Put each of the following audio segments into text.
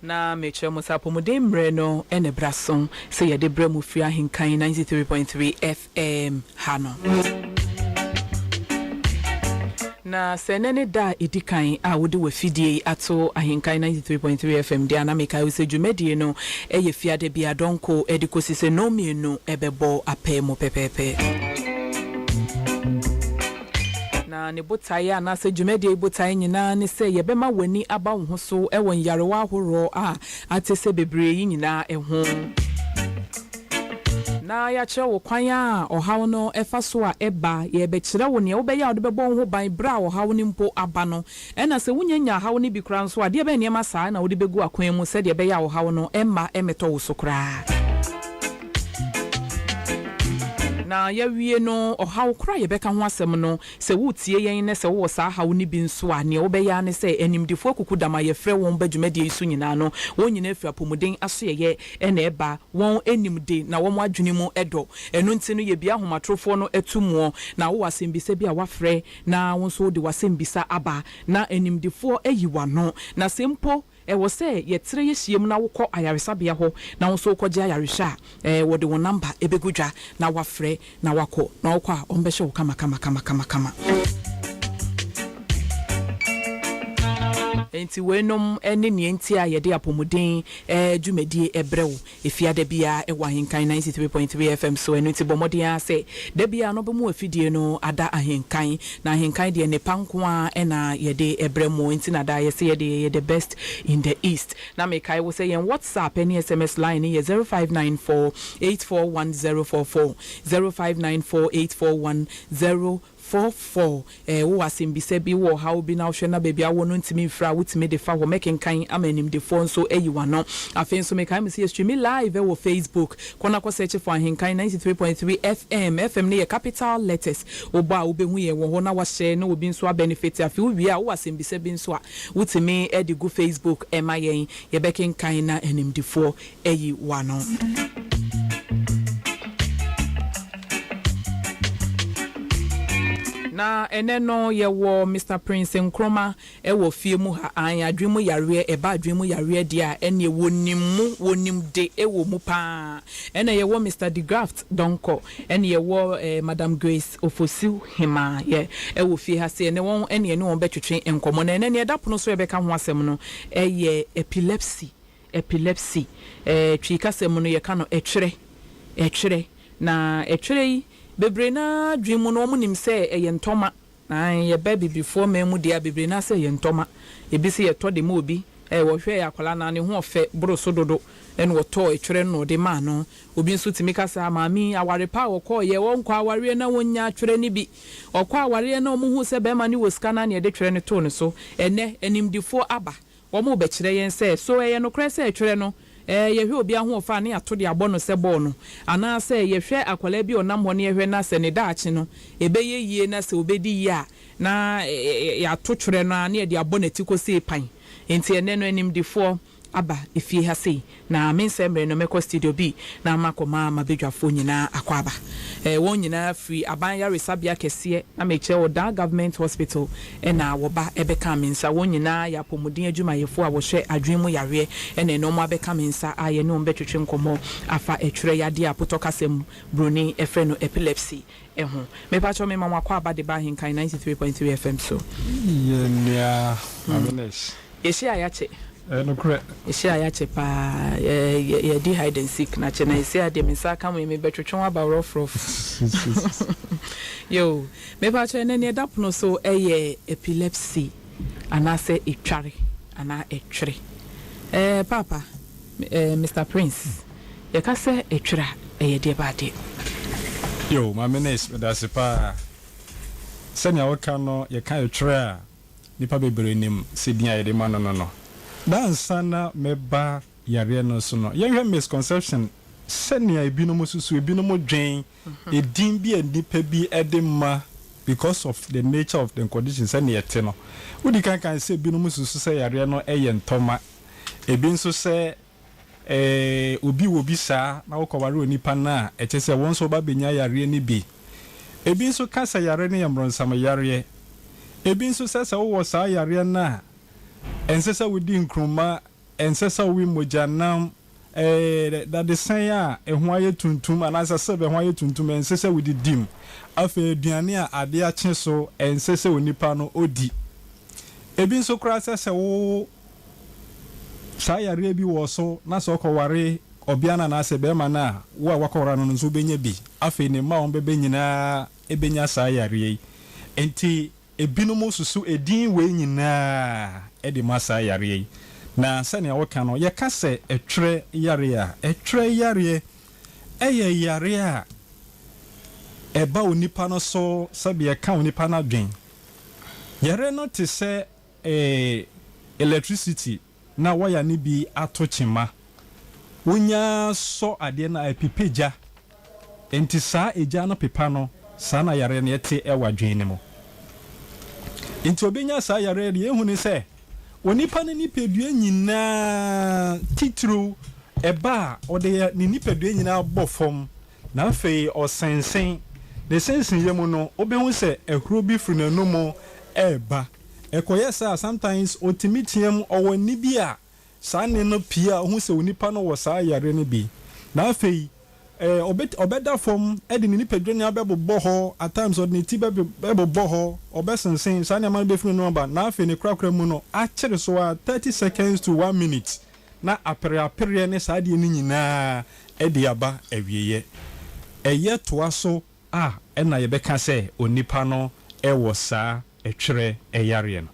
Na mekyerɛ mo sɛ apɔmuden mmerɛ no na ɛbra so sɛ yɛde brɛ mo firi Ahenkan 93.3 FM ha no. Na sɛ ɛnnɛ ne da a ɛdi kan a wode w'afidie yi ato Ahenkan 93.3 FM deɛ a, na mekae wo sɛ dwumadie no yɛ fiada biara dɔnko de kɔsi sɛ nnɔnmienu bɛbɔ apɛ mu pɛpɛɛpɛ. Na ne botaeɛ anaasɛ dwumadie yi botaeɛ nyinaa ne sɛ yɛbɛma w'ani aba wo ho so wɔ nyarewa ahoroɔ a ate sɛ bebree yi nyinaa ho, na yɛakyerɛ wo kwan a ɔhaw no fa so a ɛba. Yɛrebɛkyerɛ wo nea wobɛyɛ a wode bɛbɔ wo ho ban berɛ a ɔhaw no mpo aba no, ɛna sɛ wonnya nyaa haw no bi koraa nso a, adeɛ bɛn nneɛma saa na wode bɛgu akwan mu sɛdeɛ ɛbɛyɛ a ɔhaw no mma mmɛtɔ wo so koraa. Na yɛawie no, ɔhaw koro a yɛbɛka ho asɛm no, sɛ woretie yɛn nnɛ sɛ wowɔ saa haw no bi nso a, nea wobɛyɛ ara ne sɛ, animdefoɔ akukudam a yɛfrɛ wɔn ba dwumadie yi so nyinaa no, wɔn nyinaa firi apɔmuden asoɛeɛ na ɛba, wɔn nim de na wɔn adwene mu dɔ. Ɛno nti no, yɛbue ahomatorofoɔ no to muɔ, na wowɔ asɛmbisa bi a woafrɛ na wo nso wode w'asɛmbisa aba, na animdefoɔ ayi w'ano. Na sɛ mpo ɛwɔ sɛ yɛtrɛ yɛhyiam na wokɔ ayaresabea hɔ na wo nso wokɔgye ayarehwɛ a, ɛɛ, wɔde wo namba bɛgu dwa na woafrɛ na woakɔ. Na wokɔ a, wɔbɛhwɛ wo kamakamakamakama. Enti weinom ne nea enti a yɛde apɔmuden dwumadie brɛ wo. Efiada biara wɔ Ahenkan 93.3 FM so, ɛno nti bɔ mmɔden ara sɛ da biara no wobɛma w'afidie no ada Ahenkan. Na Ahenkan deɛ nnepa nko ara na yɛde brɛ mo, enti na daa yɛse yɛde yɛyɛ the best in the East. Na mekae wo sɛ yɛn WhatsApp ne SMS line no yɛ 0594 841044, 0594 841044. 44, Eh, wowɔ asɛmbisa bi, wowɔ ɔhaw bi na wohwɛ na baabi a wowɔ no ntumi mfiri a, wotumi de fa hɔ. Mɛkenkan ama animdefoɔ nso ayi w'ano. Afei nso mekae mo sɛ yɛstreami live wɔ Facebook. Kɔ na kɔ search for Ahenkan 93.3 FM. FM no yɛ capital letters. Wobɔ a wobɛhu yɛn wɔ hɔ na woahyɛ na obi nso abɛnefete. Afei wowie a, wowɔ asɛmbisa bi nso a, wotumi de gu Facebook ma yɛn. Yɛbɛkenkan na animdefoɔ ayi w'ano. Na ɛnɛ no yɛwɔ Mister Prince Nkrumah wɔ fie mu ha. Aane, adwene mu yareɛ, ɛba adwene mu yareɛ deɛ a, ɛnneɛ wɔnim mu, wɔnim de wɔ mu pa ara. Ɛna yɛwɔ Mister DeGraft Donkor, ɛne yɛwɔ eh, Madam Grace Ofosu Hemaa yɛ wɔ fie ha sei. Ɛnɛ wɔn ɛne yɛne wɔn bɛtwetwe nkɔmmɔ. Na ɛnɛ nea ɛda pono so a yɛbɛka ho asɛm no yɛ epilepsy. Epilepsy. Eh, Twi kasa mu no yɛka no ɛtwerɛ, ɛtwerɛ. Na ɛtwerɛ yi, bebree no ara adwene mu no wɔn nim sɛ ɛyɛ ntɔma. Ae, yɛba abibifoɔ man mu deɛ a, bebree no ara sɛ ɛyɛ ntɔma. Ebi se yɛtɔ de ma obi, eh, wɔhwɛɛ akwadaa no ara ne ho ɔfɛ boro so dodo, ɛna ɔtɔɔ ɛtwerɛ no na ɔde maa no. Obi nso tumi ka sɛ, ah, maame yi, aware pa a ɔkɔeɛ, ɔnkɔ awareɛ na ɔnnya atwerɛ no bi. Ɔkɔ awareɛ na wɔhuu sɛ barima no wɔ sika no ara na yɛde twerɛ no too ne so. Ɛnnɛ, animdefoɔ aba. Wɔrebɛkyerɛ yɛn sɛ, so ɛyɛ nokorɛ sɛ twerɛ no, ɛɛ, yɛhwɛ obi ahoɔfɛ a na yɛato de abɔ no sɛ bɔɔl no, anaasɛ yɛhwɛ akwadaa bi a ɔnam hɔ na yɛhwɛ na sɛ ne daakye no ɛbɛyɛ yie na sɛ ɔbɛdi yie a, na yɛato twerɛ no ara na yɛde abɔ n'atikosee pan. Enti ɛnnɛ no animdefoɔ aba efie ha sei, na me nsɛ mmerɛ no mɛkɔ studio bi na makɔma m'abadwafoɔ nyinaa akwaaba. Eh, wɔn nyinaa firi aban yaresabea kɛseɛ, na mekyerɛ Odaa Government Hospital na wɔba bɛkaa me nsa. Wɔn nyinaa yɛ apɔmuden adwumayɛfoɔ a wɔhwɛ adwene mu yareɛ na ɛnnɛ wɔn abɛka me nsa a yɛne wɔn bɛtwetwe nkɔmmɔ afa ɛtwerɛ yadeɛ a potɔ kasa mu broni frɛ no epilepsy ho. Mepakyɛw mema mo akwaaba de ba Ahenkan 93.3 FM so. Yɛn nua Maame Nurse. Yɛhyia a yɛakyɛ. Ɛyɛ nokorɛ. Yɛhyia a yɛakyɛ paa. Yɛ yɛdi hide and seek na kyɛ na yɛsi adeɛ me nsa aka mo yi mebɛtwetwe wo aba rough rough. Yoo mepakyɛw ɛnɛ nea ɛda pono so ɛyɛ epilepsy anaasɛ etware anaa ɛtwere. Ɛɛ paapa ɛɛ Mister Prince yɛka sɛ ɛtwere a ɛyɛ deɛ ba adeɛ? Yoo Maame Nurse medase paa. Sɛnea woka no yɛka ɛtwere a Nnipa bebree nim sɛ din a yɛde ma no no no. Na ansa na mɛba yareɛ no so no, yɛnhwɛ misconception, sɛnea ebinom susu, ebinom dwen, edin bi a nnipa bi de ma because of the nature of the condition, sɛnea ɛte no. Wodi kan kan sɛ ebinom susu sɛ yareɛ no yɛ ntɔma, ebi nso sɛ Ee, obi wɔ bi saa na wokɔware onipa no a, ɛkyerɛ sɛ wo nso woba bɛnya yareɛ no bi. Ebi nso ka sɛ yareɛ no yɛ mmorɔnsam yareɛ. Ebi nso sɛ sɛ wowɔ saa yareɛ no a, ɛnsɛ sɛ wodi nkruma. Ɛnsɛ sɛ wowe mogyanam, ɛɛ, dadesɛn a ɛho ayɛ tuntum anaasɛ sɛbe ɛho ayɛ tuntum, ɛnsɛ sɛ wodidi mu. Afei aduane a ade akye so, ɛnsɛ sɛ onipa no odi. Ebi nso koraa sɛ sɛ wo saa yareɛ bi wɔ so na sɛ ɔkɔware ɔbea no anaasɛ barima no a, wo a woakɔware no no nso wobɛnya bi. Afei ne mma a wɔbɛba nyinaa bɛnya saa yareɛ yi. Enti Ebinom susu edin wei nyinaa de ma saa yareɛ yi. Na sɛnea woka no, yɛka sɛ ɛtwerɛ yareɛ a, ɛtwerɛ yareɛ yɛ yareɛ a ɛba onipa no so sɛdeɛ ɛka onipa no adwene. Yareɛ no te sɛ electricity na waya no bi ato kyema. Wonya sɔ adeɛ no a, ɛpepa gya. Enti saa egya no pepa no, saa na yareɛ no te wɔ adwene no mu. Enti obi nya saa yareɛ deɛ ehu ne sɛ, onipa no nipadua nyinaa titiriw ɛba a ɔde ne nipadua nyinaa bɔ fam na afei ɔsensen. Ne sensenyɛ mu no, wobɛhu sɛ ahuro bi firi n'anomu reba. Ɛkɔyɛ saa a, sometimes ɔtumi team, ɔwɔ nne bi a saa nne no pue a, wohu sɛ onipa no wɔ saa yareɛ no bi. Na afei ɔbɛ ɔbɛda fam de ne nipadua nyinaa bɛbobɔ hɔ, at times ɔde ne ti bɛbobɔ hɔ, ɔbɛsensen, saa nneɛma no bɛfiri n'anom aba. Na afei ne korakora mu no, akyere so ara, 30 seconds to one minute, na apereapereɛ ne saa adeɛ no nyinaa de aba awieɛ. Ɛyɛ toa so a ɛna yɛbɛka sɛ onipa no wɔ saa ɛtwerɛ yareɛ no.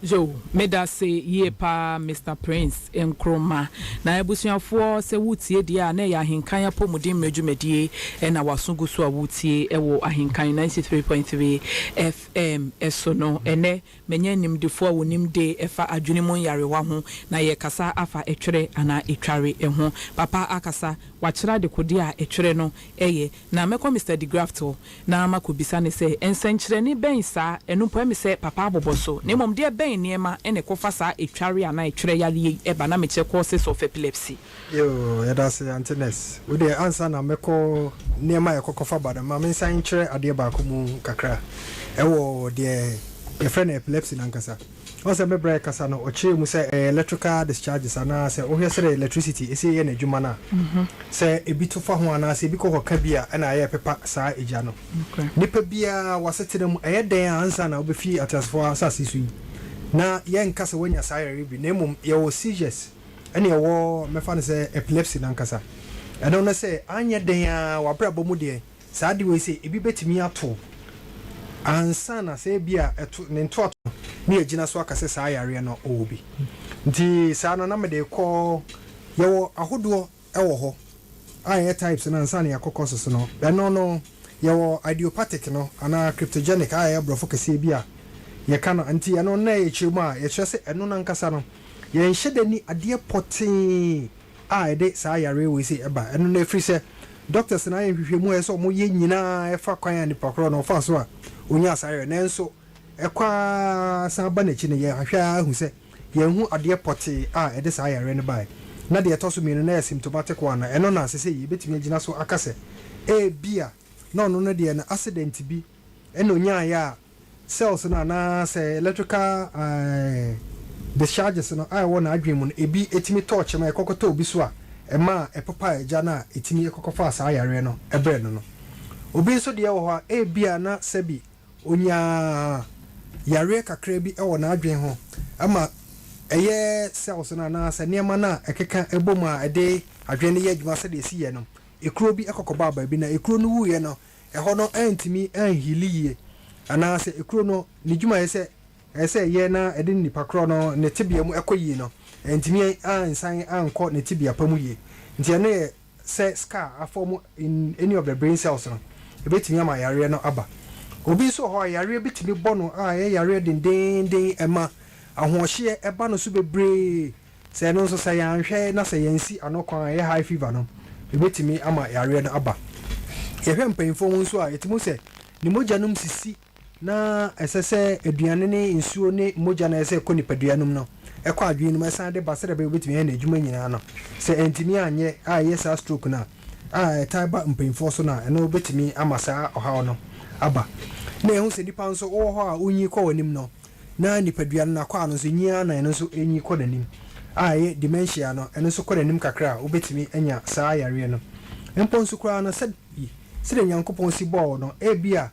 Yo, medase yie paa Mister Prince Nkrumah. Na abusuafoɔ sɛ woretie deɛ a na ɛyɛ Ahenkan apɔmuden mmerɛ dwumadie ɛna w'aso gu so a woretie ɛwɔ Ahenkan 93.3 FM so no. Ɛnɛ manya animdefoɔ a wɔnim de ɛfa adwene mu nyarewa ho na yɛrekasa afa ɛtwerɛ anaa ɛtware ho. Papa akasa, wakyerɛ adekodeɛ a ɛtwerɛ no yɛ. Na mɛkɔ Mister De Graft hɔ na makɔbisa no sɛ, Nsɛnkyerɛnne bɛn saa? Ɛno mpo, ɛyɛ me sɛ papa abobɔ so. Na mmom deɛ bɛn nneɛma na ɛkɔfa saa etware anaa etwerɛ yareɛ yi ba? Na mekyerɛ causes of epilepsy. Yoo, yɛda ase Aunty Nurse. Wo deɛ ansa na mɛkɔ nneɛma a ɛkɔkɔfa ba no, ma mensan nkyerɛ adeɛ baako mu kakra ɛwɔ deɛ yɛfrɛ no epilepsy no ankasa. Woahu sɛ me bra rekasa no, ɔkyerɛɛ mu sɛ ɛyɛ electrical discharges anaa sɛ wohwɛ sɛdeɛ electricity ɛsi yɛ n'adwuma no a, sɛ ebi to fa ho anaa sɛ ebi kɔ kɔka bi a ɛna ɛyɛ pepa saa egya no. Nipa biara w'asetena mu ɛyɛ dɛn a ansa na wobɛfi ateasefoɔ asase so yi na yɛnka sɛ woanya saa yareɛ bi na mmom yɛwɔ seizures ɛne ɛwɔ mɛfa no sɛ epilepsy no ankasa. Ɛno ne sɛ anyɛ dɛn ara w'abrabɔ mu deɛ Saa ade wei sei, ebi bɛtumi ato wo ansa na sɛ ebia ɛto ne ntoatoa ne yɛagyina so aka sɛ saa yareɛ no ɔwɔ bi. Nti saa no na mede rekɔ, yɛwɔ ahodoɔ wɔ hɔ a ɛyɛ types no ansa na yɛakɔ courses no. Ɛno no yɛwɔ idiopathic no anaa cryptogenic a ɛyɛ aborɔfo kɛseɛ bi a yɛka no. Nti ɛno na yɛkyerɛ mu a yɛkyerɛ sɛ ɛno no ankasa no yɛnhyɛ da nni adeɛ pɔtee a ɛde saa yareɛ wei sei ɛba. Ɛno no ɛfiri sɛ doctors no ayɛ nhwehwɛmu a ɛsɛ sɛ wɔyɛ nyinaa ɛfa kwan a nipa korɔ no ɔfaa so a ɔnyaa saa yareɛ no. Nanso ɛkɔ ara san ba n'akyi no yɛahwɛ ara ahu sɛ yɛnhu adeɛ pɔtee a ɛde saa yareɛ no baeɛ. Na deɛ ɛtɔ so mmienu no yɛ symptomatic one no, ɛno na sesei yɛbɛtumi agyina so aka sɛ ebia na ɔno no deɛ no accident bi na ɔnyaeɛ a cells no anaa sɛ electrical discharges no a ɛwɔ n'adwene mu no ebi tumi tɔ kyema ɛkɔkɔtɔ obi so a ɛma ɛpopa gya no a ɛtumi kɔkɔfaa saa yareɛ no brɛ no no. Obi nso deɛ wɔ hɔ a ebia na sɛbi ɔnyaa yareɛ kakra bi wɔ n'adwene ho ma ɛyɛ cells no anaa sɛ nneɛma no a ɛkeka bɔ mu a ɛde adwene no yɛ adwuma sɛdeɛ ɛsi yɛ no, ekuro bi kɔkɔbaa baabi na ekuro no wuiɛ no ɛhɔ no antumi anhili yie, anaa sɛ ekuro no ne dwuma ɛsɛ ɛsɛ sɛ ɛyɛ na ɛde nipa korɔ no ne tebea mu ɛkɔ yie no, antumi ansan ankɔ ne tebea pa mu yie. Nti ɛno yɛ sɛ scar afɔm in any of the brain cells no, ɛbɛtumi ama yareɛ no aba. Obi nso wɔ hɔ a yareɛ bi tumi bɔ no a ɛyɛ yareɛ dendeenden, ɛma ahoɔhyeɛ ɛba no so bebree, Sɛ ɛno nso sɛ yɛanhwɛ na sɛ yɛansi ano kwan a ɛyɛ high fever no, ɛbɛtumi ama yareɛ no aba. Yɛhwɛ mpanyinfoɔ ho nso a, yɛtumi hu sɛ ne mogya nom sisi na ɛsɛ sɛ aduane ne nsuo ne mogya no a ɛsɛ sɛ ɛkɔ nipadua no mu no ɛkɔ adwene no mu ɛsan de ba sɛdeɛ ɛbɛyɛ wɔbɛtumi ayɛ n'adwuma nyinaa no. Sɛ ɛntumi anyɛ a ɛyɛ saa stroke no a, a ɛtaa ba mpanyinfoɔ so no a, ɛno bɛtumi ama saa ɔhaw no aba. Na yɛhu sɛ nipa nso wowɔ hɔ a wonyi kɔ w'anim no, na nipadua no n'akwaa no nso nyi ara na ɛno nso nyi kɔ n'anim. a ɛyɛ dementia no, ɛno nso kɔ n'anim kakra a, wobɛtumi anya saa yareɛ no. Mpo nso koraa no, sɛ sɛdeɛ Nyankopɔn si bɔɔ wo no, ebia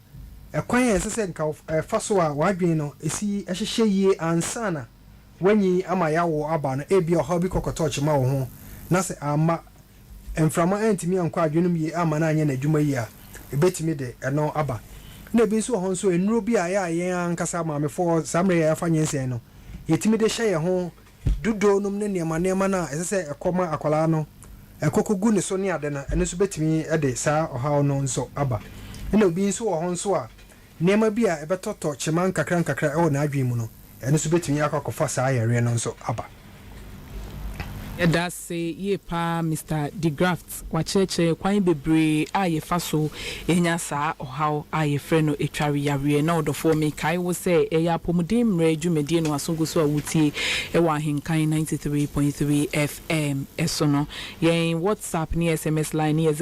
ɛkwan a ɛsɛ sɛ nka ɛfa so a w'adwene no si hyehyɛ yie ansa na woanyin ama yɛawo aba no, ebia ɔhaw bi kɔkɔtɔɔ kyema wo ho, na sɛ amma mframa antumi ankɔ adwene no mu yie amma no anyɛ n'adwuma yie a, ɛbɛtumi de ɛno aba. Ɛna ebi nso wɔ hɔ nso, nnuro bi a ɛyɛ a yɛn ankasa maamefoɔ saa mmerɛ yi a yɛafa nyinsɛn no, yɛtumi de hyɛ yɛn ho dodoɔ nom ne nneɛma nneɛma no a ɛsɛ sɛ ɛkɔ ma akwadaa no ɛkɔ kɔgu ne so ne ade no, ɛno nso bɛtumi de saa ɔhaw no nso aba. Ɛna obi nso wɔ hɔ nso a, nneɛma bi a ɛbɛtɔtɔ kyema nkakra nkakra wɔ n'adwene mu no, ɛno nso bɛtumi akɔ akɔfa saa yareɛ no nso aba. Yɛda ase yie paa Mister De Graft, wakyerɛkyerɛ kwan bebree a yɛfa so nya saa ɔhaw a yɛfrɛ no etware yareɛ. Na ɔdɔfoɔ mekae wo sɛ ɛyɛ apɔmuden mmerɛ dwumadie na w'aso gu so a wotie wɔ Ahenkan 93.3 FM so no. Yɛn WhatsApp ne SMS line no yɛ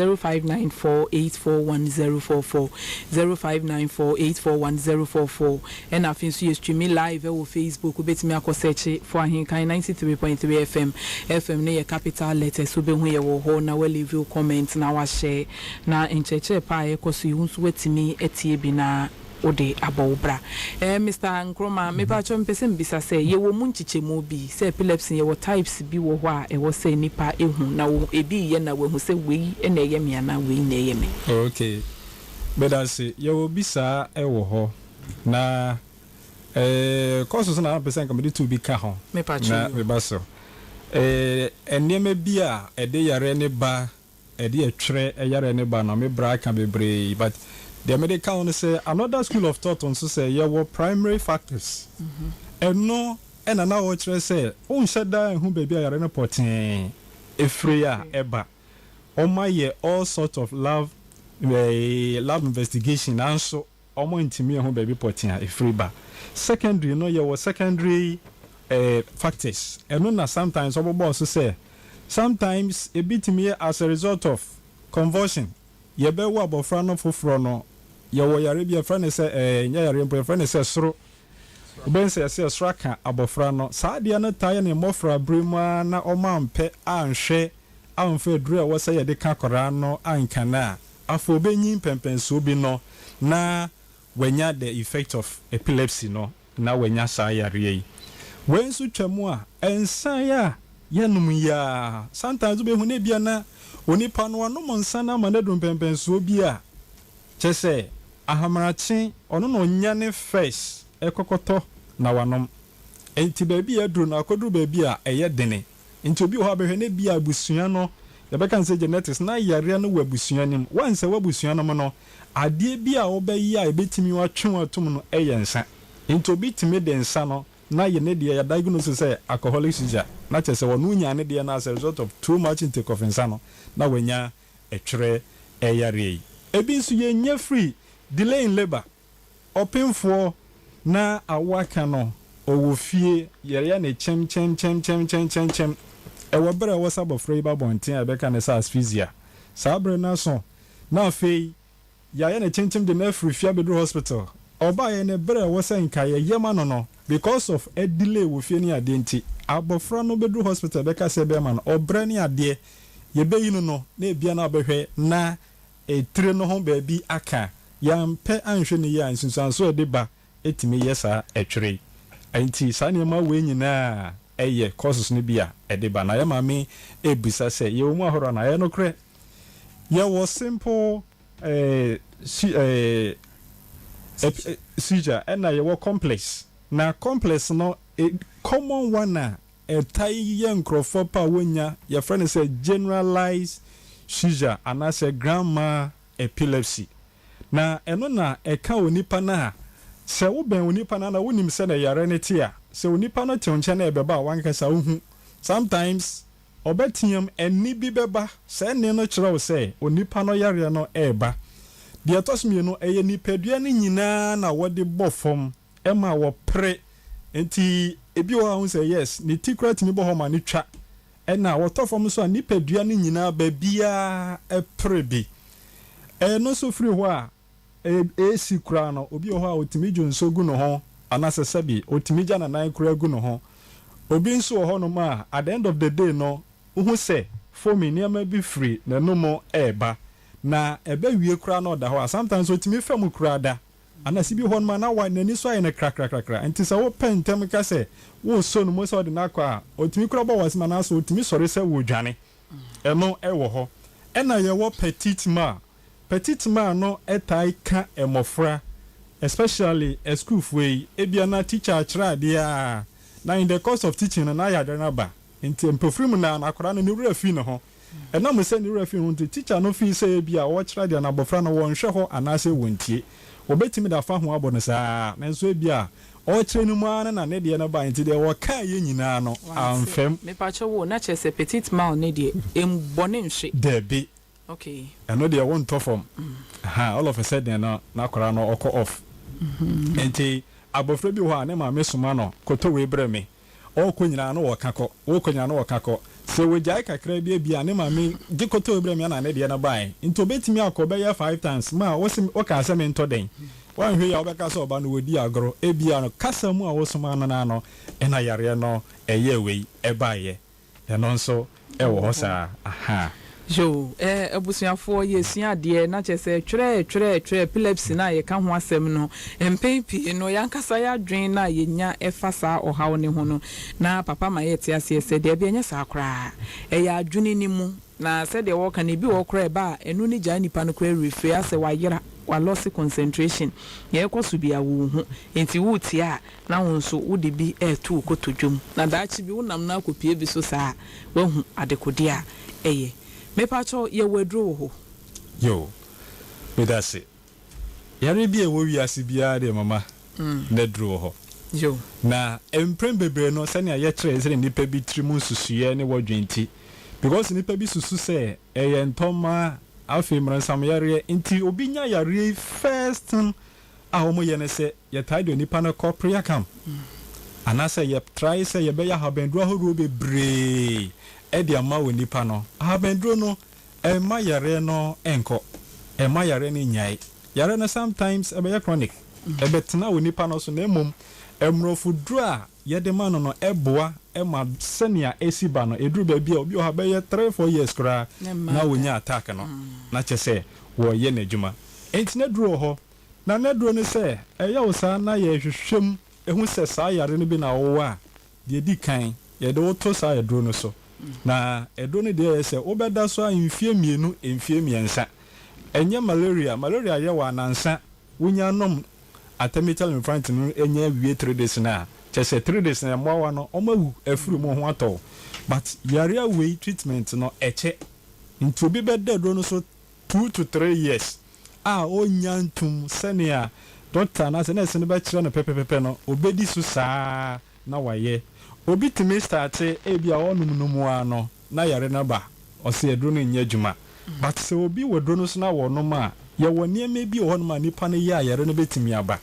0594841044, 0594841044. Ɛna afei nso yɛ streami live wɔ Facebook, wobɛtumi akɔ search for Ahenkan 93.3 FM, FM no yɛ capital letters, wobɛhu yɛ wɔ hɔ na wa leave wo comment na wa share na nkyerɛkyerɛ pa a ɛkɔ so yi wo nso woatumi atie bi na wode abɔ wo bra. Eh Mister Nkrumah, mepakyɛw mepɛ sɛ mebisa sɛ yɛwɔ mu nkyekyɛmu bi sɛ epilepsy yɛwɔ types bi wɔ hɔ a ɛwɔ sɛ nipa hu na wo ebi reyɛ na wahu sɛ wei na ɛyɛ me anaa wei na ɛyɛ me. Ok, medase, yɛwɔ bi saa wɔ hɔ. Na eh, kɔ so so na mepɛ sɛ nka mede tool bi ka ho na meba so. Eh, nneɛma bi a ɛde yareɛ no ba, ɛde ɛtwerɛ yareɛ no ba no, me bra aka bebree, but deɛ mede ka ho ne sɛ another school of thought nso sɛ yɛwɔ primary factors. Ɛno ɛna na wɔkyerɛ sɛ wonhyɛ da nhu baabi a yareɛ no pɔtee ɛfiri a ɛba. Wɔayɛ all sort of lab, eh, lab investigation nanso Wɔntumi nhu baabi pɔtee a ɛfiri ba. Secondary no yɛwɔ secondary eh, factors. Ɛno na sometimes wɔbobɔɔ so sɛ sometimes ebi tumi yɛ as a result of convulsion. Yɛbɛwo abɔfra no foforɔ no, yɛwɔ yareɛ bi yɛfrɛ no sɛ eh, nyɛ yareɛ mpo, yɛfrɛ no sɛ soro. Wobɛhu sɛ yɛsɛ soro aka abɔfra no. Saa adeɛ no taa yɛ ne mmɔfra berɛ mu ara na wɔampɛ anhwɛ amfa aduro a ɛwɔ sɛ yɛde ka akwadaa no anka no a, Afei obenyin mpɛnpɛnsoɔ bi no na wanya the effect of epilepsy no na wanya saa yareɛ yi. Wei nso twa mu a, nsa yi a yɛnom yi ara, sometimes wobɛhu no ebia na onipa no wanom nsa no ama no aduru mpɛnpɛnsoɔ bi a, kyerɛ sɛ ahamrakye ɔno na ɔnyane first kɔkɔtɔ na wanom. Enti baabi a aduru no akɔduru baabi a ɛyɛ dene. Nti obi wɔ hɔ a bɛhwɛ na ebia abusua no, yɛbɛka no sɛ genetics, na yareɛ no wɔ abusua no mu. Once ɛwɔ abusua no mu no, adeɛ bi a wobɛyɛ a ɛbɛtumi atwe wo atom no yɛ nsa. Nti obi tumi de nsa no na yɛ ne deɛ, yɛ diagnose sɛ alcoholic seizure, na kyerɛ sɛ ɔno nyaa ne deɛ no as a result of too much intake of nsa no, na wanya ɛtwerɛ yareɛ yi. Ebi nso yɛnya firi delay in labour. Ɔpemfoɔ na awo aka no, ɔwɔ fie, yɛyɛ no kyem kyem kyem kyem kyem kyem kyem. Ɛwɔ berɛ a ɛwɔ sɛ abɔfra yi ba abɔnten a yɛbɛka no sɛ asphyxia. Saa berɛ no aso na afei yɛayɛ no kyem kyem de no afiri fie abɛduru hospital. Ɔbaeɛ no berɛ a ɛwɔ sɛ nka yɛyɛ ma no no, because of delay wɔ fie ne adeɛ nti, abɔfra no bɛduru hospital yɛbɛka sɛ yɛbɛma no ɔbrɛ ne adeɛ, yɛbɛyi no no na ebia na wabɛhwɛ na Etire no ho baabi aka. Yɛampɛ anhwɛ no yie a, nsunsuansoɔ a ɛde ba tumi yɛ saa ɛtwere yi. Nti saa nneɛma wei nyinaa yɛ causes no bi a ɛde ba. Na yɛn maame rebisa sɛ, yɛwɔ mu ahorow anaa? Ɛyɛ nokorɛ. Yɛwɔ simple seizure ɛna yɛwɔ complex. Na complex no, common one a Ɛtaa yɛ nkurɔfoɔ pɛ a wɔnya, yɛfrɛ no sɛ generalized seizure anaasɛ grand mal epilepsy. Na ɛno na ɛka onipa no a, sɛ wobɛn onipa no anaa wonim sɛdeɛ yareɛ no te a, sɛ onipa no te wo nkyɛn na ɛbɛba a, w'ankasa wohu. Sometimes ɔbɛteam, ɛnne bi bɛba, saa ɛnne no kyerɛ wo sɛ onipa no yareɛ no reba. Deɛ ɛtɔ so mmienu, ɛyɛ nipadua no nyinaa na wɔde bɔ fam. Ɛma wɔpere. Nti ebi wɔ hɔ a wohu sɛ yes, ne ti koraa tumi bɔ hɔ ma no twa. Ɛna wɔtɔ fam nso a nipadua no nyinaa baabiara pere bi. Ɛno nso firi hɔ a, ɛresi koraa no, obi wɔ hɔ a ɔtumi dwo nsuo gu ne ho anaasɛ sɛbi ɔtumi gya ne nan koraa gu ne ho. Obi nso wɔ hɔnom a, at the end of the day no, wohu sɛ fomi nneɛma bi firi n'anum ɛreba, na ɛbɛwie koraa na ɔda hɔ a, sometimes otumi fa mu koraa da. Anase bi hɔ nom a, na wa n'ani so ayɛ no krakrakrakra. Nti sɛ wopɛ ntɛm ka sɛ wosɔ no mu sɛ ɔde no akɔ a, otumi koraa bɔ wɔ asɛm anaasɛ otumi sɔre sɛ wɔdwane. Ɛno ɛwɔ hɔ. Ɛna yɛwɔ petit mal. Petit mal no ɛtae ka mmɔfra, especially asukuufoɔ yi. Ebia na teacher akyerɛ adeɛ a, na in the course of teaching no na ayɛ no aba. Nti mpofiri mu na akwadaa no ne werɛ fi ne ho. Ɛnam sɛ ne werɛ fi ne ho nti, teacher no fii sɛ ebia ɔrekyerɛ adeɛ na abɔfra no wɔnhwɛ hɔ anaasɛ wɔntie. Wɔbɛtumi de afa ho abɔ no saa, nanso ebia ɔrekyerɛ no mu ara na ne deɛ no ba, nti deɛ wɔkaa yɛ nyinaa no amfam. Mepakyɛ wo, na kyerɛ sɛ petit mal ne deɛ ɛmbɔ ne nhwe? Dabi. Ɛno deɛ wontɔ fam. Ha, all of a sudden no na akwadaa no ɔkɔ off. Nti abɔfra bi wɔ hɔ a, ne maame soma no, "Kɔtɔ wei brɛ me." Ɔrekɔ nyinaa no wɔka kɔ, wɔrekɔ nyinaa no wɔka kɔ. Sɛ wɔgyae kakra bi ebia ne maame gye, "Kɔtɔ wei brɛ me," ana ne deɛ no baeɛ. Nti obɛtumi akɔ bɛyɛ five times, "Ma wosi wokaa sɛ mentɔ dɛn?" Woanhwɛ yi a, wobɛka sɛ ɔba no wɔdi agorɔ. Ebia no kasa mu a wosoma no no ɛna yareɛ no ɛyɛ wei ɛbaeɛ. Ɛno nso ɛwɔ hɔ saa aha. Yo, abusuafoɔ, yɛsua adeɛ na kyerɛ sɛ twerɛ twerɛ twerɛ epilepsy no a yɛka ho asɛm no, mpɛn pii no yɛankasa yɛadwen no a yɛnya ɛfa saa ɔhaw ne ho no, na papa ma yɛte aseɛ sɛ deɛ ɛnyɛ saa koraa, ɛyɛ adwene no mu. Na sɛdeɛ wɔka no, ebi wɔ koraa ɛba a, ɛno ne gyaa nipa no koraa refiri asɛ wayera, walose concentration, nea ɛkɔ so bia wo ho. Nti wotie a, na wo nso wode bi ɛɛto wo kotodwom, na daakye bi wonam no akɔpie bi so saa a, woahu adekodeɛ a ɛyɛ. Mepakyɛw, yɛwɔ aduro wɔ hɔ? Yo, meda se. Yare bi a ɛwɔ wiase biara deɛ, mama, na aduro wɔ hɔ. Na mprɛn bebree no, sɛnea yɛkyerɛ sɛ nnipa bi tiri mu nsusuiɛ ne wɔdwen nti, because nnipa bi susu sɛ ɛyɛ ntɔma, afei mmaransam yareɛ nti, obi nya yareɛ yi, first thing a wɔyɛ ne sɛ yɛtae de onipa no kɔ prayer camp anaasɛ yɛtrae sɛ yɛbɛyɛ ahabanduro ahoroɔ bebree ɛde ama wɔ nipa no. Ahabanduro no ɛmma yareɛ no nkɔ, ɛmma yareɛ no nyae. Yareɛ no sometimes ɛbɛyɛ chronic, ɛbɛtena wɔ nipa no so, na mmom mmorɔfo duro a yɛde ma no no ɛboa ɛma sɛnea ɛsi ba no ɛduru baabi a obi wɔ ha bɛyɛ 3, 4 years koraa na wɔnya attack no, na kyɛ sɛ wɔyɛ n'adwuma. Enti na duro wɔ hɔ, na n'aduro no sɛ ɛyɛ wo saa na yɛhwehwɛ mu ehu sɛ saa yare no bi na wɔwɔ a, deɛ di kan yɛde woto saa aduro no so. Na aduro no deɛ yɛ sɛ wobɛda so a mfie 2, mfie 3. Ɛnyɛ malaria. Malaria yɛ wɔ anansa, wonya nom artemether lumefantrine no ɛnya wie 3 days na kyɛ sɛ 3 days na mmoawa no ɔmo awu afiri mu, ho atɔ. But yare wei treatment no ɛkyɛ, nti obi bɛda aduro no so 2 to 3 years a ɔnya ntum. Sɛnea doctor anaasɛ nurse no bɛkyerɛ no pɛpɛpɛpɛ no, obɛdi so saa na wayɛ. Obi tumi start, ebi a ɔnom no mu ara no na yare no ba, ɔsɛ aduro no nyɛ adwuma. But sɛ obi wɔ aduro no so na wɔnom a, yɛwɔ nneɛma bi wɔ hɔnom a nipa no yɛ a yare no bɛtumi aba.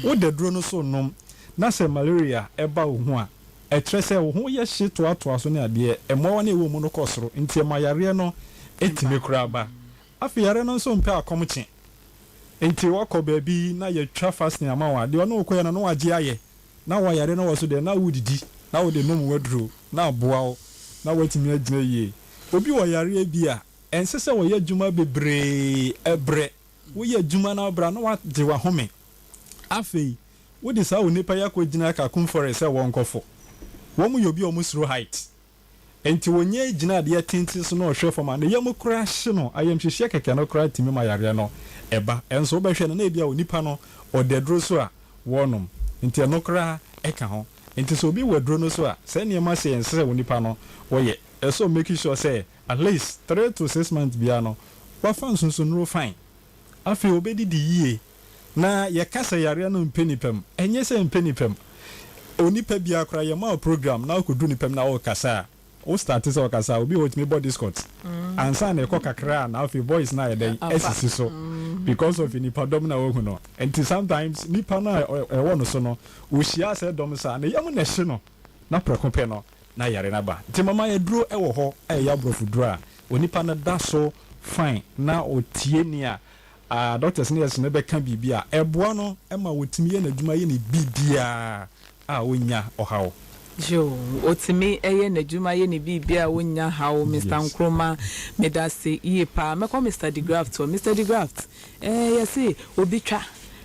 Wode aduro no so nom na sɛ malaria ɛba wo ho a, ɛkyerɛ sɛ wo ho yɛ hye toatoa so ne adeɛ, mmoawa no ɛwɔ mu no kɔ soro, nti ɛma yareɛ no ɛtumi koraa ba. Afei yare no nso mpɛ akɔmkye, nti wakɔ baabi na yɛtwa fasting ama wo a, deɛ ɔne wo kɔyɛ no na wagye ayɛ na wayare no wɔ so deɛ, na wodidi na wode nom waduro na aboa wo na watumi agyina yie. Obi wɔ yareɛ bi a, ɛnsɛ sɛ wɔyɛ adwuma bebree. Ɛbrɛ woyɛ adwuma na wobra na wagye wahome. Afei wode saa onipa yi akɔgyina Kakum Forest sɛ wɔnkɔfo wɔn, yɛ obi a wɔn suro height, nti wɔnyɛ gyina adeɛ tenten so na ɔhwɛ fam a, ne yam koraa hye no. Ayamhyehyeɛ kɛkɛ no koraa tumi ma yareɛ no ɛba. Ɛnso wobɛhwɛ no na ebi a onipa no ɔda aduro so a wɔnom, nti ɛno koraa ɛka ho. Nti sɛ obi wɔ aduro no so a, sɛ nneɛma sɛ ɛnsɛ sɛ onipa no wɔyɛ, ɛsɛ make sure sɛ at least 3 to 6 months biara no wafa nsonsonnuro fine. Afei obɛdidi yie. Na yɛka sɛ yareɛ no mpɛ nipa mu, ɛnyɛ sɛ mpɛ nipa mu. Onipa biara koraa yɛma wo program na wokɔduru nipa mu na wɔrekasa a, wo start sɛ ɔkasa a, obi wɔ tumi bɔ discord ansa na ɛkɔ kakra a, na afei voice na ayɛ dɛn asisi so because of nipadɔm na wahu no. Nti sometimes nipa no a ɛwɔ no so no, wɔhyia sɛ dɔm saa ne yam na ɛhye no na prɛko pɛ no na yare no aba. Nti mama, yɛduro ɛwɔ hɔ a ɛyɛ aborɔfo duro a onipa no da so fine na ɔtie nea doctors ne nurse no bɛka biribi a ɛboa no ma wɔtumi yɛ n'adwuma, yɛ ne biribiara a ɔnya ɔhaw. Yoo, otumi yɛ n'adwuma yɛ ne biribiara a wonnya haw, Mister Nkrumah, medase yie paa. Mɛkɔ Mister DeGraft hɔ. Mister DeGraft, eh, yɛse obi twa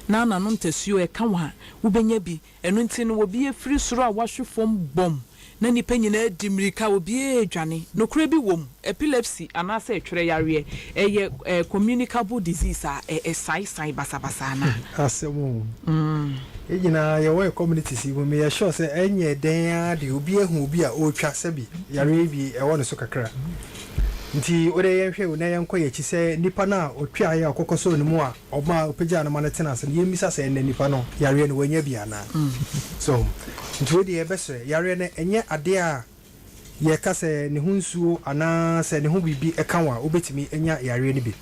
na n'ano ntasuo ɛka wo a, wobɛnya bi. Ɛno nti no obi afiri soro a wahwe fam bɔmm na nnipa nyinaa di mmirika, obiara redwane. Nokorɛ bi wɔ mu, epilepsy anaasɛ ɛtwerɛ yareɛ, ɛyɛ communicable disease a ɛsae sae basabasa anaa? Asɛm o. Yɛn nyinaa yɛwɔ yɛn communities yi mu, meyɛ sure sɛ ɛnyɛ dɛn ara deɛ obi ahu obi a ɔretwa sɛbi yareɛ yi bi ɛwɔ ne so kakra. Nti wodeɛ yɛnhwɛ o na yɛnkɔ yɛn akyi sɛ nipa no a ɔtwaeɛ a ɔkɔkɔ sɔɔ ne mu a ɔma ɔpagyaa no ma no tena ase no, yɛmmisa sɛ ɛnnɛ nipa no yareɛ no wanya bi anaa? So nti wei deɛ yɛbɛsrɛ, yareɛ no ɛnyɛ adeɛ a yɛka sɛ ne ho nsuo anaa sɛ ne ho biribi ka wo a wobɛtumi anya yareɛ no bi.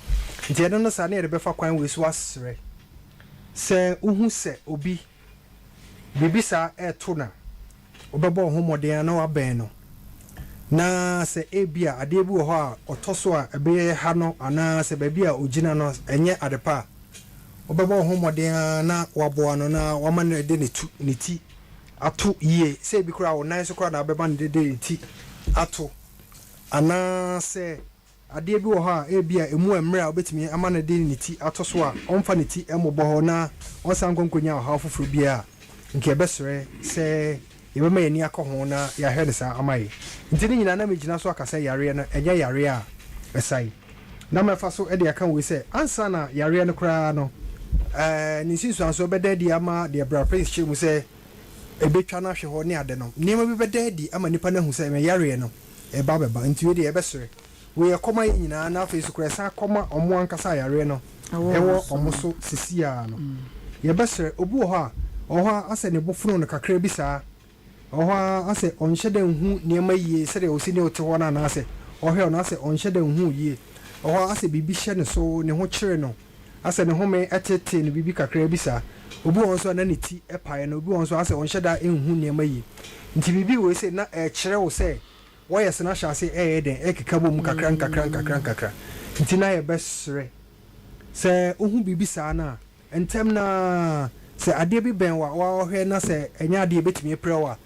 Nti ɛno no saa na yɛde bɛfa kwan wei so asrɛ sɛ wohu sɛ obi biribi saa reto no a, wobɛbɔ wo ho mmɔden ara na woabɛn no, na sɛ ebia adeɛ bi wɔ hɔ a ɔtɔ so a ɛbɛyɛ ha no anaa sɛ baabi a ɔgyina no ɛnyɛ ade pa a, wobɛbɔ wo ho mmɔden ara na woaboa no na woama no de ne tu ne ti ato yie, sɛ ebi koraa wo nan so koraa na wobɛma no de ne ti ato anaa sɛ Adeɛ bi wɔ hɔ a ebia ɛmu mmerɛ a wobɛtumi ama no de ne ti ato so a ɔmfa ne ti mmobɔ hɔ na ɔnsan nkɔ nkɔnya ɔhaw foforɔ biara a, nka yɛbɛsrɛ sɛ yɛbɛma yɛn ani akɔ ho na yɛahwɛ no saa ama yɛn. Nti ne nyinaa na megyina so aka sɛ yareɛ no ɛnyɛ yareɛ a ɛsae. Na mɛfa so de aka wei sɛ ansa na yareɛ no koraa no ne nsunsuansoɔ bɛda adi ama deɛ Bra Prince kyerɛ mu sɛ ɛbɛtwa no ahwɛ hɔ ne ade no, nneɛma bi bɛda adi ama nnipa no ahu sɛ me yareɛ no ɛba bɛba. Nti wei deɛ yɛbɛsrɛ. Wei ɛkɔ ma yɛn nyinaa na afei nso koraa ɛsan kɔ ma wɔn ankasa a yareɛ no wɔ wɔn so seesei ara no. Yɛbɛsrɛ, obi wɔ hɔ a, ɔwɔ hɔ a asɛ ne bo fono no kakra bi saa, ɔwɔ hɔ a asɛ ɔnhyɛ da nhu nneɛma yie sɛdeɛ ɔsi ne wo te hɔ no anaasɛ ɔhwɛ wo no asɛ ɔnhyɛ da nhu wo yie, ɔwɔ hɔ a asɛ biribi hyɛ ne so, ne ho kyere no, asɛ ne home tetee no biribi kakra bi saa. Obi wɔ hɔ nso a na ne ti pae no, obi wɔ hɔ nso a asɛ ɔnhyɛ da nhu nneɛma yie. Nti biribi wei sei na ɛrekyerɛ wo sɛ Wɔyɛ sɛ na ahyɛase ɛyɛ dɛn ɛkeka bom nkakra nkakra nkakra nkakra nti na yɛbɛsrɛ sɛ wohu biribi saa no a ntɛm no ara sɛ adeɛ bi bɛn wo a woahwɛ na sɛ ɛnyɛ adeɛ a ɛbɛtumi apira wo a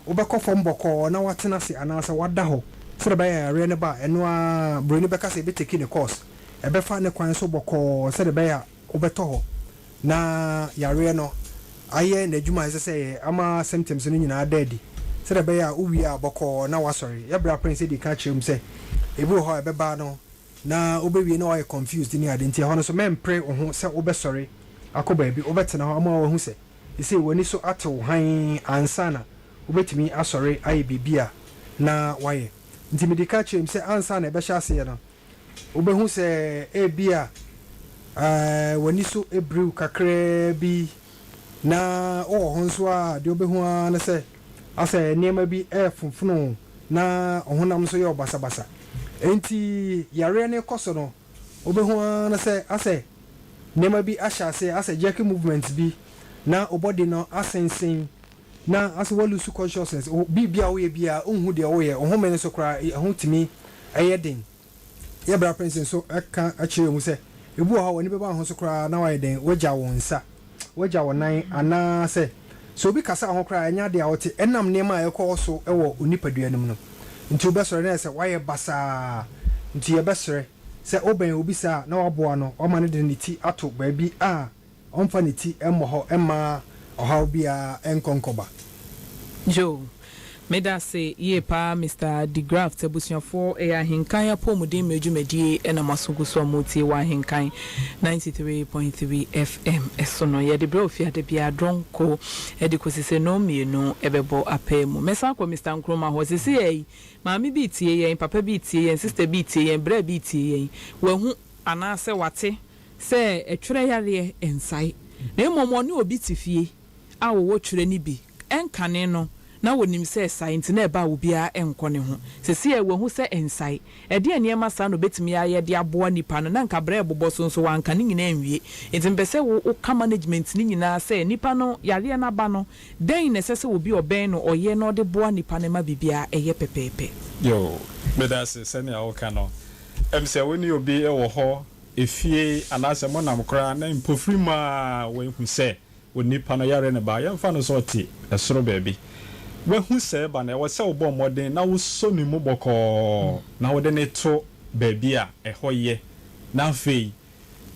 wobɛkɔ fam bɔkɔɔ na woatena ase anaasɛ woada hɔ sɛdeɛ ɛbɛyɛ a yareɛ no ba a ɛno ara buroni bɛka sɛ ɛbɛteki ne course ɛbɛfa ne kwan so bɔkɔɔ sɛdeɛ ɛbɛyɛ a wobɛtɔ hɔ na yareɛ no ayɛ n'adwuma a ɛsɛ sɛ ɛyɛ ama symptoms no nyinaa ada adi sɛdeɛ ɛbɛyɛ a wowie a bɔkɔɔ na woasɔre. Yɛ bra Prince dii kan kyerɛɛ mu sɛ ebi wɔ hɔ a ɛbɛba no na wobɛwie na woayɛ confused ne ade nti ɛhɔ no nso mɛmpere wo ho sɛ wobɛsɔre akɔ baabi, wobɛtena hɔ ama woahu sɛ seesei w'ani so ate wo hann ansa na wobɛtumi asɔre ayɛ biribi a na woayɛ. Nti medii kan kyerɛɛ mu sɛ ansa na ɛbɛhyɛ aseɛ no Wobɛhu sɛ ebia w'ani so biriw kakraa bi, na wowɔ hɔ nso a, deɛ wobɛhu ara ne sɛ asɛ nneɛma bi refonfono wo na wo honam nso yɛ wo basabasa. Enti yareɛ no rekɔ so no, wobɛhu ara ne sɛ asɛ nneɛma bi ahyɛ aseɛ, asɛ jerky movements bi, na wo body no asensen, na asɛ woa lose consciousness, biribi a woyɛ biara wonhu deɛ woyɛ, wo home no nso koraa ɛho tumi yɛ den. Yɛ bra Prince nso ka kyerɛɛ mu sɛ, Ebi wɔ hɔ a w'ani bɛba wo ho so koraa na woayɛ dɛn, woagya wo nsa, woagya wo nan, anaasɛ sɛ obi kasa wo ho koraa a ɛnyɛ ade a wote, ɛnam nneɛma a ɛkɔ so wɔ wo nipadua no mu no nti wobɛsɔre na ayɛ sɛ woayɛ basaa. Nti yɛbɛsrɛ sɛ wobɛn obi saa a na woaboa no, woama no de ne ti ato baabi a Ɔmfa ne ti mmɔ hɔ mma ɔhaw biara nkɔ nkɔba. Joe, Meda ase yie paa Mister De Graft abusuafoɔ ɛyɛ Ahenkan apɔmuden mmerɛ dwumadie na moaso gu so a moretie wɔ Ahenkan 93.3 FM so no. Yɛde brɛ wo fiada biara dɔnko de kɔsi sɛ nnɔn mmienu bɛbɔ apaa mu. Mɛsan akɔ Mister Nkrumah hɔ seesei yi maame bi retie yɛn, papa bi retie yɛn, sister bi retie yɛn, bra bi retie yɛn. Wahu anaasɛ wate sɛ ɛtwerɛ yareɛ nsae, na mmom ɔne obi te fie a wɔwɔ twerɛ no bi. Ɛnkane no, na wɔnim sɛ ɛsae nti na ɛba a obiara nkɔ ne ho. Seesei wahu sɛ ɛnsae. Ɛdeɛn nneɛma saa na ɔbɛtumi ayɛ de aboa nnipa no? Na anka berɛ rebobɔ so nso wanka ne nyinaa anwie. Nti mepɛ sɛ wo woka management no nyinaa sɛ nnipa no yareɛ no aba no, dɛn na ɛsɛ sɛ obi a ɔbɛn no ɔyɛ na ɔde boa nnipa no ma biribiara yɛ pɛpɛɛpɛ? Yoo, meda ase sɛnea woka no. Ɛm sɛ wo ne obi wɔ hɔ efie anaasɛ monam koraa na mpofirim ara woahu sɛ onipa no yare no ba, yɛmfa no sɛ ɔte soro baabi. Woahu sɛ ɛba no, ɛwɔ sɛ wobɔ mmɔden na wosɔ ne mu bɔkɔɔ na wode no to baabi a ɛhɔ yɛ, na afei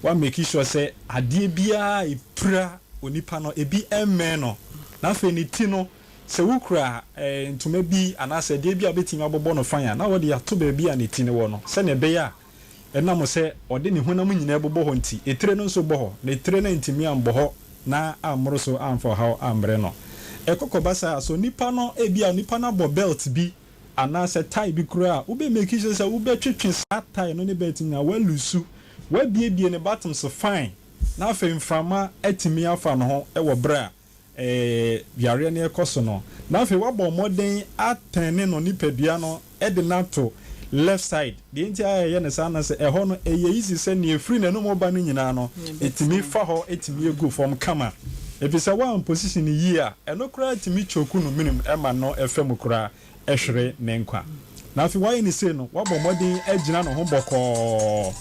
woa make sure sɛ adeɛ biara a ɛpira onipa no, ebi mmɛn no, na afei ne ti no, sɛ wokura ntoma bi anaasɛ adeɛ bi a wobɛtumi abobɔ no fann a, na wode ato baabi a ne ti no wɔ no, sɛdeɛ ɛbɛyɛ a Ɛnam sɛ ɔde ne honam nyinaa bobɔ hɔ nti, etire no nso bɔ hɔ, na etire no antumi ammɔ hɔ na ammoro so amfa ɔhaw ammrɛ no. Ɛkɔ kɔba saa a, sɛ onipa no, ebia onipa no abɔ belt bi anaasɛ tie bi koraa a, wobɛ make sure sɛ wobɛtwetwe saa tie no ne belt no nyinaa, woalusu, woabiebie ne buttons fine, na afei mframa atumi afa ne ho wɔ berɛ a yareɛ no rekɔ so no, na afei wabɔ mmɔden atɛne no nipadua no de no ato left side. Deɛ nti a yɛyɛ no saa no sɛ ɛhɔ no ɛyɛ easy sɛ nea ɛfiri n'anum ba no nyinaa no ɛtumi fa hɔ tumi gu fam kama. Ɛfiri sɛ woan position no yie a, ɛno koraa tumi choke no menim ma no fa mu koraa hwere ne nkwa. Na afei wayɛ no sei no, wabɔ mmɔden agyina ne ho bɔkɔɔ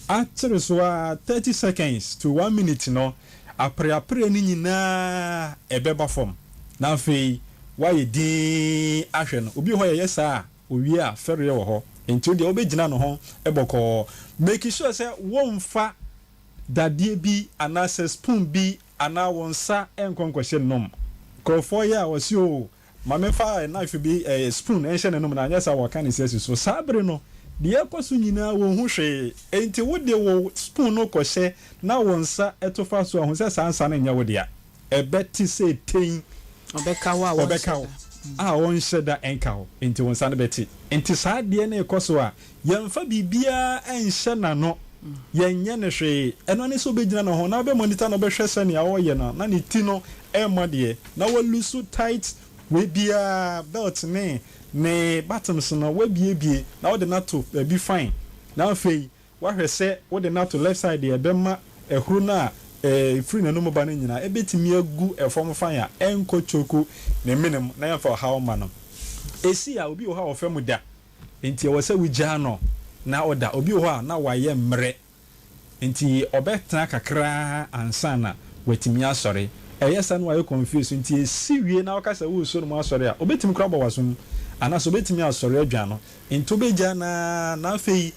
akyere so ara 30 seconds to one minute no, Apereapereɛ no nyinaa ɛbɛba fam, na afei woayɛ dinn ahwɛ no. Obi wɔ hɔ a yɛyɛ saa a, owie a fɛreɛ wɔ hɔ. Nti wo deɛ wobɛgyina ne ho bɔkɔɔ. Make sure sɛ womfa dadeɛ bi anaasɛ spoon bi anaa wo nsa nkɔ nkɔhyɛ n'anom. Nkurɔfoɔ yɛ a wɔse oo Ma memfa knife bi, spoon, nhyɛ n'anom na anyɛ saa a waka ne se asi so. Saa bere no, deɛ ɛrekɔ so nyinaa wonhu hwee. Enti wode wo spoon no kɔhyɛ na wo nsa to fa so a, hu sɛ saa nsa no nyɛ wo dea. Ɛbɛte sɛ ten. Ɔbɛka wo a wɔnhyɛ Ɔbɛka wo a ɔnhyɛ da nka wo. Enti wo nsa no bɛte. Enti saa adeɛ no rekɔ so a, yɛmfa biribiara nhyɛ n'ano, yɛnyɛ no hwee. Ɛno ara ne sɛ wobɛgyina ne ho na wobɛ monitor no, wobɛhwɛ sɛnea ɔreyɛ no na ne ti no remmɔ deɛ. Na wa loose tight wei biara belt ne ne buttons no wabiebie na wode no ato baabi fine na afei wahwɛ sɛ wode no ato left side deɛ ɛbɛma ahuro no a ɛfiri n'anum ba no nyinaa ɛbɛtumi agu fam fine a ɛnkɔ choke ne mene mu na ɛmfa ɔhaw mma no. Ɛsi a obi wɔ hɔ a ɔfa mu da nti ɛwɔ sɛ wogyaa no na ɔda. Obi wɔ hɔ a na wayɛ mmerɛ Nti ɔbɛtena kakra ansa na watumi asɔre. Ɛyɛ saa na wayɛ confused nti ɛsi wie na woka sɛ woresɔ ne mu asɔre a, ɔbɛtumi koraa abɔ w'asom anaasɛ ɔbɛtumi asɔre adwan no. Nti wobɛgyaa no ara na afei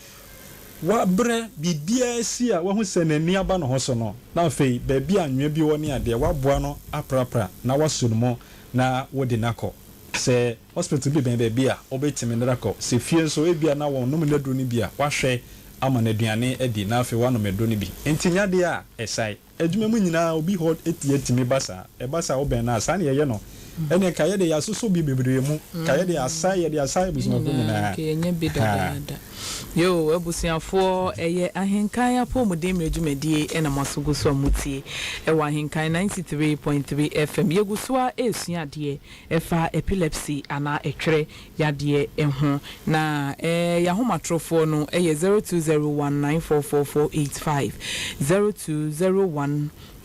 wabrɛ, biribiara asi a wahu sɛ n'ani aba ne ho so no, na afei baabi a anwea bi wɔ ne adeɛ, woaboa no aprapra na woasɔ ne mu na wode no akɔ. Sɛ hospital bi bɛn baabi a, wobɛtumi de no akɔ. Sɛ fie nso, ebia na wɔnnom nnaduro no bi a, woahwɛ ama no aduane adi na afei wanom aduro no bi. Enti nyɛ adeɛ a ɛsae. Adwuma mu nyinaa obi hɔ tia tumi ba saa. Ɛba saa a wobɛn no a, saa na yɛyɛ no. Ɛnneɛ nka yɛdeɛ yɛasosɔ bi bebree mu. Nka yɛdeɛ asae, yɛde asae abusuafoɔ nyinaa. Nka yɛnya bi dadaada. Yoo, abusuafoɔ, ɛyɛ Ahenkan Apɔwmuden Mmerɛ dwumadie na mo aso gu so a motie ɛwɔ Ahenkan 93.3 FM. Yɛgu so ara resua adeɛ ɛfa epilepsy anaa ɛtwerɛ yadeɛ ho. Na yɛn ahomatorofoɔ no yɛ 0201944485,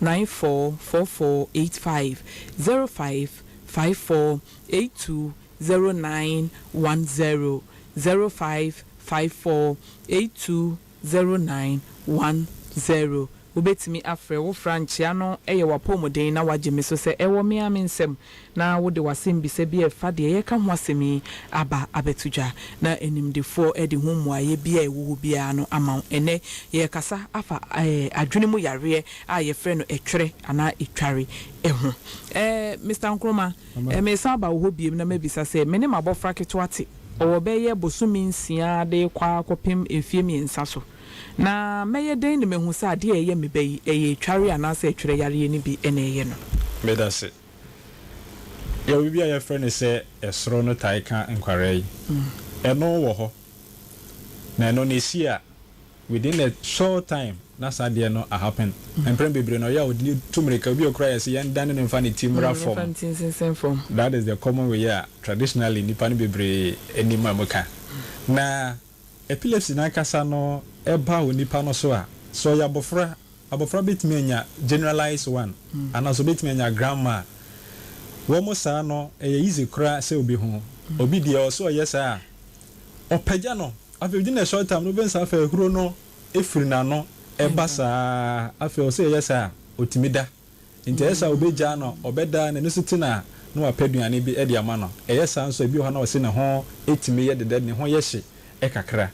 0201944485, 0554820910, 0554820910. Wobɛtumi afrɛ wo frankyea no yɛ w'apɔwmuden na woagye me so sɛ ɛwɔ me ara me nsam na wode w'asɛmbisa bi a ɛfa deɛ yɛreka ho asɛm yi aba abɛto dwa na animdefoɔ de ho mmuaeɛ bi a ɛwɔ hɔ biara no ama wo. Ɛnnɛ yɛrekasa afa adwene mu yareɛ a yɛfrɛ no ɛtwerɛ anaa ɛtware ho. Mister Nkrumah, Meresan aba wo hɔ bio na mabisa sɛ, me ne m'abɔfra ketewa te, ɔwɔ bɛyɛ bosome nsia de rekɔ ara kɔpem mfeɛ mmiɛnsa so. Na mɛyɛ dɛn na mahu sɛ adeɛ a ɛyɛ me ba yi, ɛyɛ etware anaasɛ ɛtwerɛ yareɛ no bi na ɛyɛ no? Medase. Yɛwɔ biribi a yɛfrɛ no sɛ ɛsoro no tae ka nkwaraa yi. Ɛno wɔ hɔ. Na ɛno no ɛsi a, within a short time na saa adeɛ no a happen. Mprɛn bebree no ɔyɛ a ɔde no tu mmirika. Obi wɔ koraa a yɛse yɛndane no mfa ne ti mmra fam. Yɛmfa ne ti nsensɛn fam. That is the common way a traditionally nnipa no bebree nim a wɔka. Na Epilepsy no ankasa no ba onipa no so a, sɛ ɔyɛ abɔfra, abɔfra bɛtumi anya generalized one anaasɛ ɔbɛtumi anya grand mal. Wɔn saa no, ɛyɛ easy koraa sɛ wobɛhu. Obi deɛ ɔsɛ ɔyɛ saa a, ɔpagya no, afei within a short time no wobɛhu sɛ afei ahuro no firi n'ano ba saa, afei ɔsɛ ɛyɛ saa a, ɔtumi da. Nti ɛyɛ saa a wobɛgyaa no, ɔbɛda, n'ani so te na. na wapɛ aduane bi de ama no. Ɛyɛ saa nso a, ebi wɔ hɔ a na ɔse ne ho tumi yɛ dɛdɛ, ne ho yɛ hye kakra.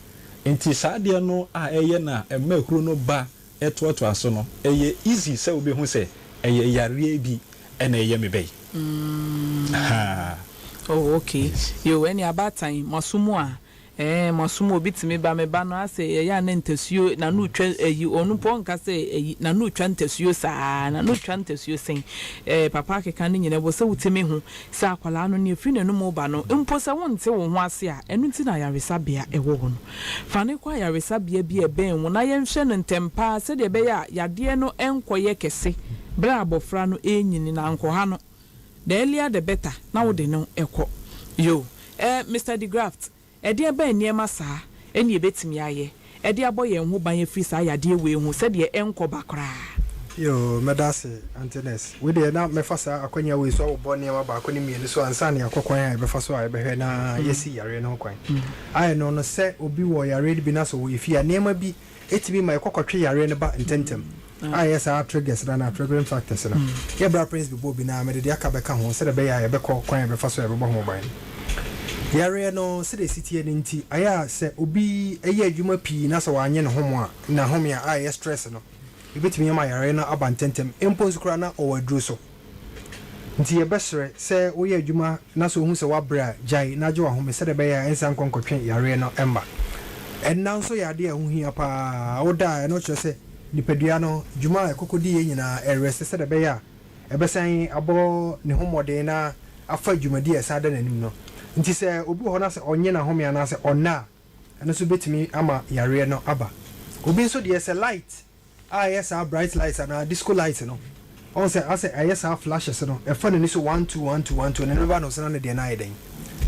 Nti saa adeɛ no a ɛyɛ no a ɛma ahuro no ba toatoa so no, ɛyɛ easy sɛ wobɛhu sɛ ɛyɛ yareɛ bi na ɛyɛ me bɛ yi. Ahaa. Oh okay. Yes. Yoo ɛne abaatan, mo aso mu a Ɛɛ mo asom obi tumi ba me ba no asɛ ɛyɛ a na ntasuo n'ano retwa ayi ɔno mpo ɔnka sɛ ayi n'ano retwa ntasuo saa n'ano retwa ntasuo sɛn ɛɛ papa akeka ne nyinaa ɛwɔ sɛ wotumi hu sɛ akwadaa no nea ɛfiri n'anum reba no mpo sɛ wonte wo ho ase a ɛno nti na ayaresabea ɛwɔ hɔ no fa no kɔ ayaresabea bi a ɛbɛn wo na yɛnhwɛ no ntɛm pa ara sɛdeɛ ɛbɛyɛ a yadeɛ no nkɔyɛ kɛse berɛ a abɔfra no renyini na ankɔha no the earlier the better na wode no kɔ yoo ɛɛ Mister DeGraft. Ɛdeɛn bɛn nneɛma saa na yɛbɛtumi ayɛ de abɔ yɛn ho ban afiri saa yadeɛ wei ho sɛdeɛ ɛnkɔ ba koraa? Yoo, mɛda ase, Aunty Nurse. Wei deɛ na mɛfa saa akwanya wei so abobɔ nneɛma baako ne mmienu so ansa na yɛakɔ kwan a yɛbɛfa so a yɛbɛhwɛ na yɛasi yareɛ no ho kwan. Ayɛ no no sɛ obi wɔ yareɛ no bi na sɛ ɔwɔ efie a, nneɛma bi Etumi ma yɛkɔkɔtwe yareɛ no ba ntɛmntɛm a ɛyɛ saa triggers no anaa triggering factors no. Yɛ bra Prince bebɔ bi na mede deɛ aka bɛka ho sɛdeɛ ɛbɛyɛ a yɛbɛkɔ kwan a yɛbɛfa so a yɛbɛbɔ ho ban. Yareɛ no sɛdeɛ ɛsi teɛ no nti, ayɛ a sɛ obi yɛ adwuma pii na sɛ wannye ne ho a, n'ahome a, a ɛyɛ stress no, ɛbɛtumi ama yareɛ no aba ntɛmntɛm mpo nso koraa na ɔwɔ aduro so. Nti yɛbɛsrɛ sɛ woyɛ adwuma na sɛ wohu sɛ woabrɛ a, gyae na gye w'ahome sɛdeɛ ɛbɛyɛ a ɛnsan nkɔ nkɔtwe yareɛ no mma. Ɛnna nso yɛ adeɛ a ɛho hia pa ara. Woda a, ɛno kyerɛ sɛ nipadua no, dwuma a ɛkɔkɔ diiɛ nyinaa, ɛrɛste sɛdeɛ ɛbɛyɛ a ɛbɛsan abɔ ne ho mmɔden na afa dwumadi a ɛsan da n'anim no. Nti sɛ obi wɔ hɔ na sɛ ɔnnye n'ahome anaasɛ ɔnna a, ɛno nso bɛtumi ama yareɛ no aba. Obi nso deɛ sɛ light a ɛyɛ saa bright light anaa disco light no, ɔhu sɛ asɛ ɛyɛ saa flashes no, ɛfa n'ani so one two one two one two, n'ani bɛba no so na ne deɛ no ayɛ dɛn?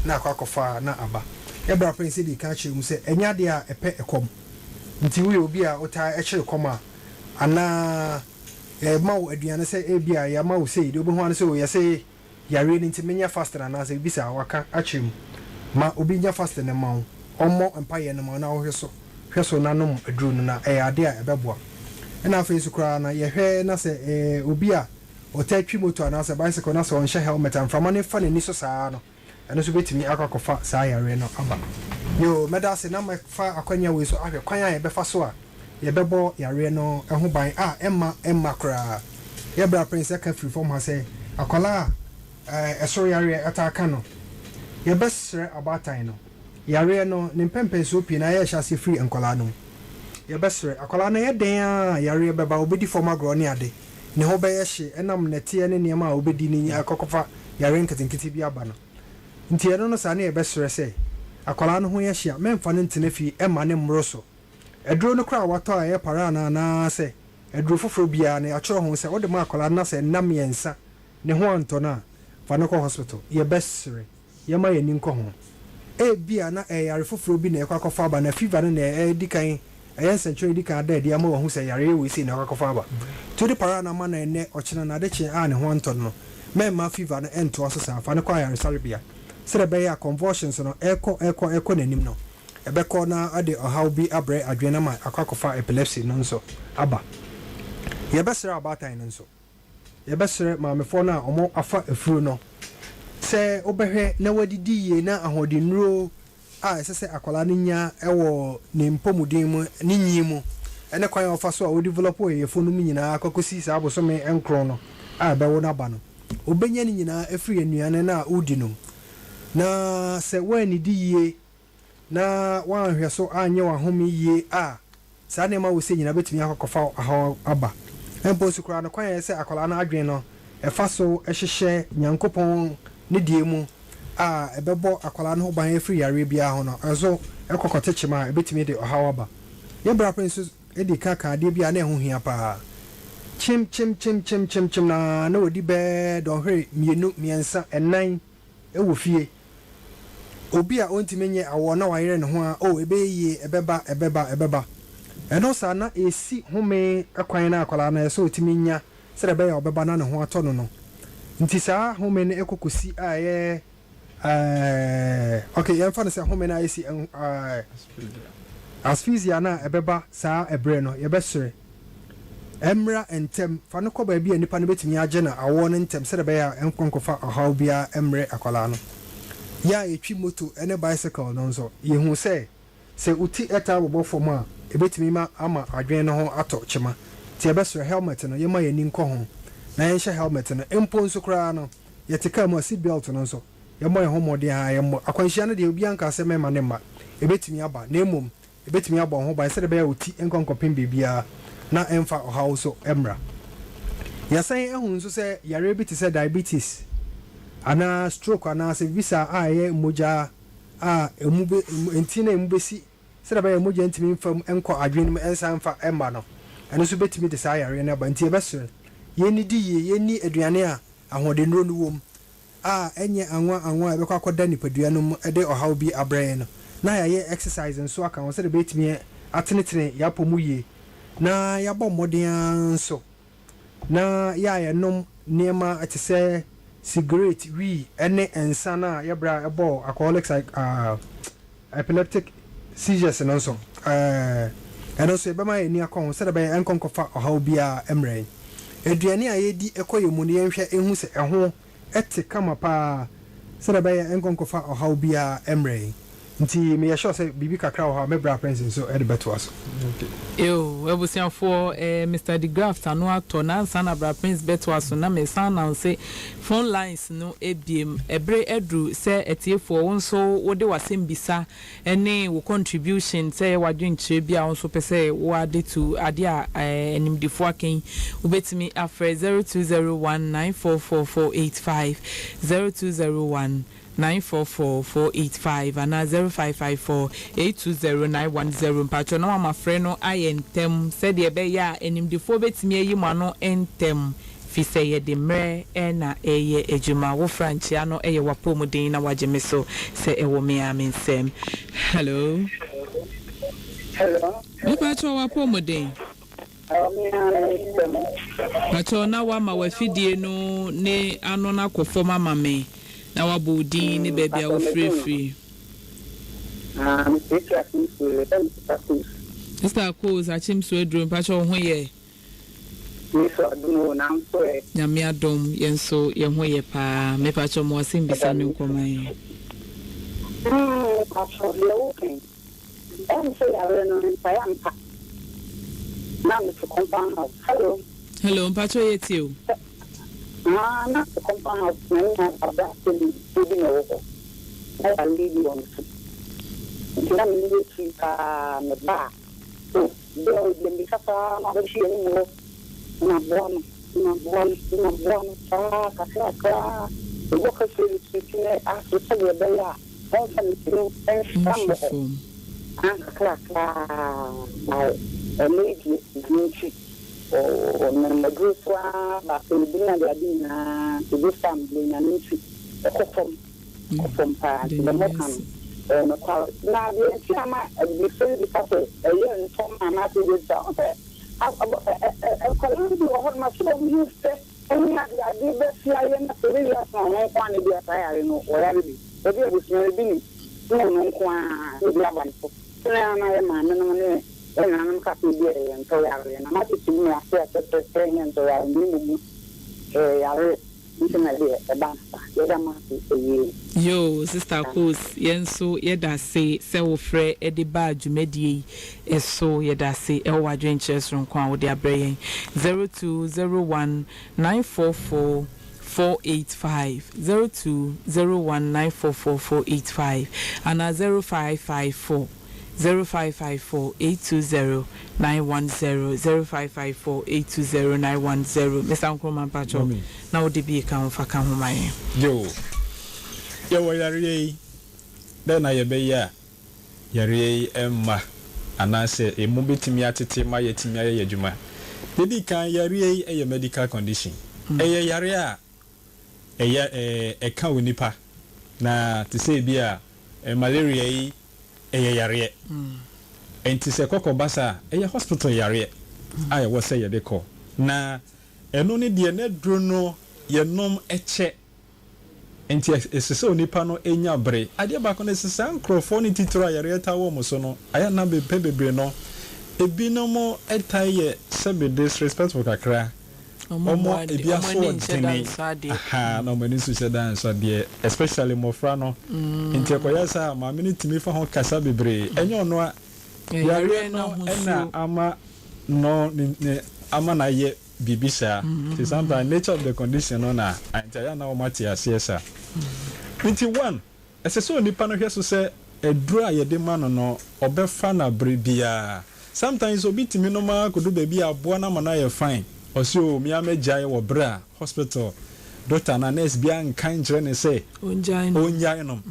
Na akɔ akɔfa na aba. Yɛ bra Prince dii kan kyerɛɛ mu sɛ ɛnyɛ adeɛ a ɛpɛ ɛkɔm, nti woyɛ obi a wotaa kyere kɔm a, anaa yɛma wo aduane sɛ ebia yɛama wo sei, deɛ wobɛhu ara ne sɛ oh yɛse Yareɛ no nti menyɛ fasting anaasɛ biribi saa, waka akyerɛ mu. Ma obi nyɛ fasting no mma wo, ɔmmɔ mpaeɛ no mma wo na wohwɛ so, hwɛ so na nom aduro no na ɛyɛ adeɛ a ɛbɛboa. Ɛna afei nso koraa no yɛhwɛ na sɛ ɛyɛ obi a ɔtaa twi moto anaasɛ bicycle na sɛ ɔnhyɛ helmet a mframa no fa n'ani so saa no, ɛno nso bɛtumi akɔ akɔfa saa yareɛ no aba. Yoo, mɛda ase na mɛfa akwanya wei so ahwɛ kwan a yɛbɛfa so a yɛbɛbɔ yareɛ no ho ban a ɛmma ɛmma koraa. Yɛ bra Prince ɛka firi fam ha sɛ akwadaa a ɛsoro yareɛ taa ka no, yɛbɛsrɛ abaatan no. Yareɛ no ne mpɛmpɛnsoɔ pii no ara yɛhyɛ aseɛ firi nkwadaa no mu. Yɛbɛsrɛ, akwadaa no ɛyɛ dɛn ara a yareɛ bɛba, ɔbɛdi fam agorɔ ne ade, ne ho bɛyɛ hye ɛnam nnɛteɛ ne nneɛma a ɔbɛdi no nyinaa ɛkɔkɔfa yareɛ nketenkete bi aba no. Nti ɛno no saa ne yɛbɛsrɛ sɛ akwadaa no ho yɛ hye a mɛmfa no ntena fie ɛmma no mmoro so. Aduro no koraa a watɔ a ɛyɛ paraa anaa sɛ aduro foforɔ biara no yɛatwerɛ ho sɛ wode ma akwadaa no na sɛ nna mmiɛnsa ne ho antɔ no a fa no kɔ hospital. Yɛbɛsrɛ yɛmma yɛn ani nkɔ ho. Ebia na ɛyɛ yare foforɔ bi na ɛkɔ akɔfa aba na fever no na ɛdi kan ɛyɛ nsɛnkyerɛnne ɛdi kan ada adi ama wahu sɛ yareɛ wei sei na ɛkɔ akɔfa aba. Nti wode paraa no ama no ɛnnɛ, ɔkyena no adekyee a ne ho antɔ no no, mɛmma fever no ɛntoa so saa, fa no kɔ ayaresabea sɛdeɛ ɛbɛyɛ a convulsions no ɛrekɔ ɛrekɔ ɛrekɔ n'anim no ɛbɛkɔ na ɛde ɔhaw bi abrɛ adwene no ama akɔ akɔfa epilepsy no nso aba. Yɛbɛsrɛ abaatan no nso. Yɛbɛsrɛ maamefoɔ no a wɔafa afuro no sɛ wobɛhwɛ na wɔadidi yie na ahoɔdennuro a ɛsɛ sɛ akwadaa no nya wɔ ne mpɔmuden mu, ne nyin mu, ne kwan a ɔfa so a ɔdevelop wɔ yafunu no mu nyinaa kɔkɔsi saa bosome nkron no a ɛbɛwo no aba no, ɔbɛnya ne nyinaa afiri nnuane no a wodi no mu. Na sɛ woannidi yie na woanhwɛ so anyɛ w'ahome yie a, saa nneɛma wei sei nyinaa bɛtumi akɔ akɔfa ɔhaw aba. Mpo nso koraa no, kwan a ɛyɛ sɛ akwadaa no adwene no ɛfa so hyehyɛ Nyankopɔn ne deɛ mu a ɛbɛbɔ akwadaa no ho ban afiri yareɛ biara ho no, ɛnso ɛkɔ kɔte kyema a, ɛbɛtumi de ɔhaw aba. Yɛn bra pɛn nso dii kan kaa adeɛ bi a na ɛho hia pa ara. Kyem kyem kyem kyem kyem kyem na na wɔdi bɛɛ dɔnhwere mmienu, mmiɛnsa, nnan wɔ fie. Obi a ɔntumi nyɛ awoɔ na wayere ne ho ara, oh, ɛbɛyɛ yie, ɛbɛba, ɛbɛba, ɛbɛba. Ɛno saa na ɛsi home kwan no a akwadaa no ɛsɛ sɛ ɔtumi nya sɛdeɛ ɛbɛyɛ a ɔbɛba na ne ho atɔ no no. Nti saa home no kɔ kɔsi a ɛyɛ ɛɛ, ok, yɛmfa no sɛ home no a ɛsi ɛɛ, asphyxia no a ɛbɛba saa ɛberɛ no, yɛbɛsrɛ. Ɛmmra ntɛm. Fa no kɔ baabi a nnipa no bɛtumi agye no awoɔ no ntɛm sɛdeɛ ɛbɛyɛ a ɛnkɔ nkɔfa ɔhaw biara mmrɛ akwadaa no. Yɛ a yɛtwi moto ne bicycle no nso, yɛhu sɛ, sɛ wo ti taa bobɔ fam a, ɛbɛtumi ma ama adwene no ho atɔ kyema. Nti yɛbɛsrɛ, helmet no, yɛmma yɛn ani nkɔ ho na yɛnhyɛ helmet no. Mpo nso koraa no, yɛte kaa mu a, seat belt no nso, yɛmmɔ yɛn ho mmɔden ara yɛmmɔ. Akwanhyia no deɛ, obiara nkaa sɛ mɛmma no mma. Ɛbɛtumi aba, na mmom Ebetumi abɔ wo ho ban sɛnea ɛbɛyɛ a wo ti nkɔ nkɔpem baabiara na ɛmfa ɔhaw nso mmra. Yɛasan ahu nso sɛ yareɛ bi te sɛ diabetes anaa stroke anaa sɛ biribi saa a ɛyɛ mogya a emu bɛ ntini a emu bɛsi sɛnea ɛbɛyɛ a mogya ntumi mfa mu nkɔ adwene no mu nsan mfa mma no, ɛno nso bɛtumi de saa yareɛ no aba. Nti yɛbɛsrɛ yɛnnidi yie, yɛnni aduane a ahoɔdennuro no wom a ɛnyɛ anwa anwa a ɛbɛkɔ akɔda nipadua no mu de ɔhaw bi abrɛ yɛn no, na yɛayɛ exercise nso aka ho sɛdeɛ ɛbɛtumi atenetene yɛn apɔ mu yie, na yɛabɔ mmɔden ara nso na yɛ a yɛnom nneɛma te sɛ sigaret, wii ne nsa no a yɛbrɛ a ɛbɔ alcoholic epileptic seizures no nso, ɛno nso yɛbɛma yɛn ani akɔ ho sɛdeɛ ɛbɛyɛ ɛnkɔ nkɔfa ɔhaw biara mmrɛ yɛn. Aduane a yɛdi kɔ yɛn mu no yɛnhwɛ nhu sɛ ɛho te kama paa sɛdeɛ ɛbɛyɛ ɛnkɔ nkɔfa ɔhaw biara mmrɛ yɛn. Nti meyɛ sure sɛ biribi kakra wɔ hɔ a me bra Prince nso de bɛtoa so. Eww abusuafoɔ eh Mister Degraft ano atɔ na ansa na bra Prince bɛtoa so na mesan announce phone lines no biem. Ɛbere aduru sɛ atiefoɔ wo nso wode w'asɛmbisa ne wo contribution sɛ ɛyɛ w'adwenkyerɛ bi a wo nso wopɛ sɛ wo ade to adeɛ a animdefoɔ aka yi wobɛtumi afrɛ 0201 944485 0201 944 485 anaa 0554 820 910. Mpakyɛw na wama frɛ no ayɛ ntɛm sɛdeɛ ɛbɛyɛ a animdefoɔ bɛtumi ayi mo ano ntɛm fisɛ yɛde mmerɛ na ɛreyɛ adwuma. Wo fra nkyea no yɛ w'apɔmuden na wagye me so sɛ ɛwɔ me ara me nsam. Hello. Hello. Mepakyɛw w'apɔmuden? Ɛwɔ me ara me nsam. Pakyɛw na wama w'afidie no ne ano no akɔ fam ama me na wabɔ wo din ne baabi a wofiri afiri. Ah, mefiri Akyemsuo, yɛfrɛ me Sister Kos. Sister Kos, Akyemsuo aduro, mpakyɛw wo ho yɛ? Yesu adom o, na nso ɛ? Nyame adom, yɛn nso yɛn ho yɛ paa. Mepakyɛw ma w'asɛm bisa no nkɔ ma yɛn. Hmm, mepakyɛw deɛ woka yi. Ɛm sɛ yareɛ no mpae ampa na mete compound house hello. Hello mpakyɛw yɛ tie o. Haa na mete compound house na me nua abrante bi bi na ɛwɔ hɔ na yareɛ bi wɔ ne so nti na me ne yɛ tiri paa me ba a o bɛɛ o deɛ mbisa saa na ɔbɛhwe yɛn mu hɔ na maboa no na maboa no na maboa no saa kakrakra ɛbɔ kɛseɛ de tiri na aso sɛdeɛ ɛbɛyɛ a Ɔmfa ne ti no nhyɛ Nhwe hɔ fam. Ankakrakra na ɛnnɛ yi deɛ Nyame nti ɔnom aduro so ara ba afei ne ade ade nyinaa nti this time deɛ Nyame nti ɛkɔ fam ɛkɔ fam paa Da nti deɛ Nyame moka no ase. ɛyɛ nokware na deɛ nti a ma abibifoɔ yi bisa sɛ ɛyɛ ntɔm anaasɛ ɛyɛ bisa wohu sɛ nkwadaa no bi wɔ hɔ nom a sɛ wɔn ho fɛ Ɛne ade ade bɛfi ayɛ na sɛ ɔbɛwie aso a ɔno nko ara na ebia saa yare no ɔyare bi. Ebi abusua no bi nim na ɔno nko ara na ebi aba ne so. Sɛnea na yɛn maamenom ne yɛn nananom ka sɛ ebia ɛyɛ ntɔ yareɛ no, matete mu ase a kyerɛ sɛ ɛnyɛ ntɔ yareɛ na mmom no ɛyɛ yareɛ nti na ɛde ɛba no saa. Yɛda mo ase awiei. Yoo sister Akos yɛn nso yɛda ase sɛ wo frɛ de baa dwumadie yi so yɛda ase ɛwɔ w'adwenkyerɛ soronko a wode abrɛ yɛn 0201 944 485 0201 944 485 anaa 0554 0554 820 910 0554 820 910 Mister Nkrumah mpakyɛw Mummy. na wode bi ka ho fa ka ho ma yɛn. Yoo, yɛwɔ yareɛ yi, dɛn na yɛbɛyɛ a yareɛ yi mma anaasɛ ɛmu bɛtumi atete ma yɛatumi ayɛ yɛn adwuma? Deɛ ɛdi kan, yareɛ yi yɛ medical condition. Ɛyɛ yareɛ a ɛyɛ ɛka onipa, na te sɛ ebi a malaria yi ɛyɛ yareɛ. Ɛnti sɛ kɔkɔ ba saa a, ɛyɛ hospital yareɛ a ɛwɔ sɛ yɛde kɔ. Na ɛno ne deɛ n'aduro no yɛnom kyɛ. Enti ɛsɛ sɛ onipa no nya bere. Adeɛ baako ne sɛ, saa nkurɔfoɔ no titire a yareɛ taa wɔ wɔn so no, ayɛ a na mpɛn bebree no, Ebinom taa yɛ sɛbe disrespectful kakra, wɔn ebi aso ɔdene, ahaa, na wɔn ani nso hyɛ da nsɔ adeɛ, especially mmɔfra no. Nti ɛkɔyɛ saa a, maame no tumi fa ho kasa bebree. Ɛnyɛ ɔno a, yareɛ no na ama no ne ne ama no ayɛ biribi saa. Nti sometimes nature of the condition no na nti ɛyɛ a na wɔate aseɛ saa. Nti one, Ɛsɛ sɛ onipa no hwɛ so sɛ aduru a yɛde ma no no, ɔbɛfa no bere biara. Sometimes obi tumi nom ara kodu baabi a aboa no ama no ayɛ fine. Ɔse oh, me ara mɛgyae wɔ bere a hospital doctor anaa nurse biara nka nkyerɛ no sɛ ɔnnyae nom.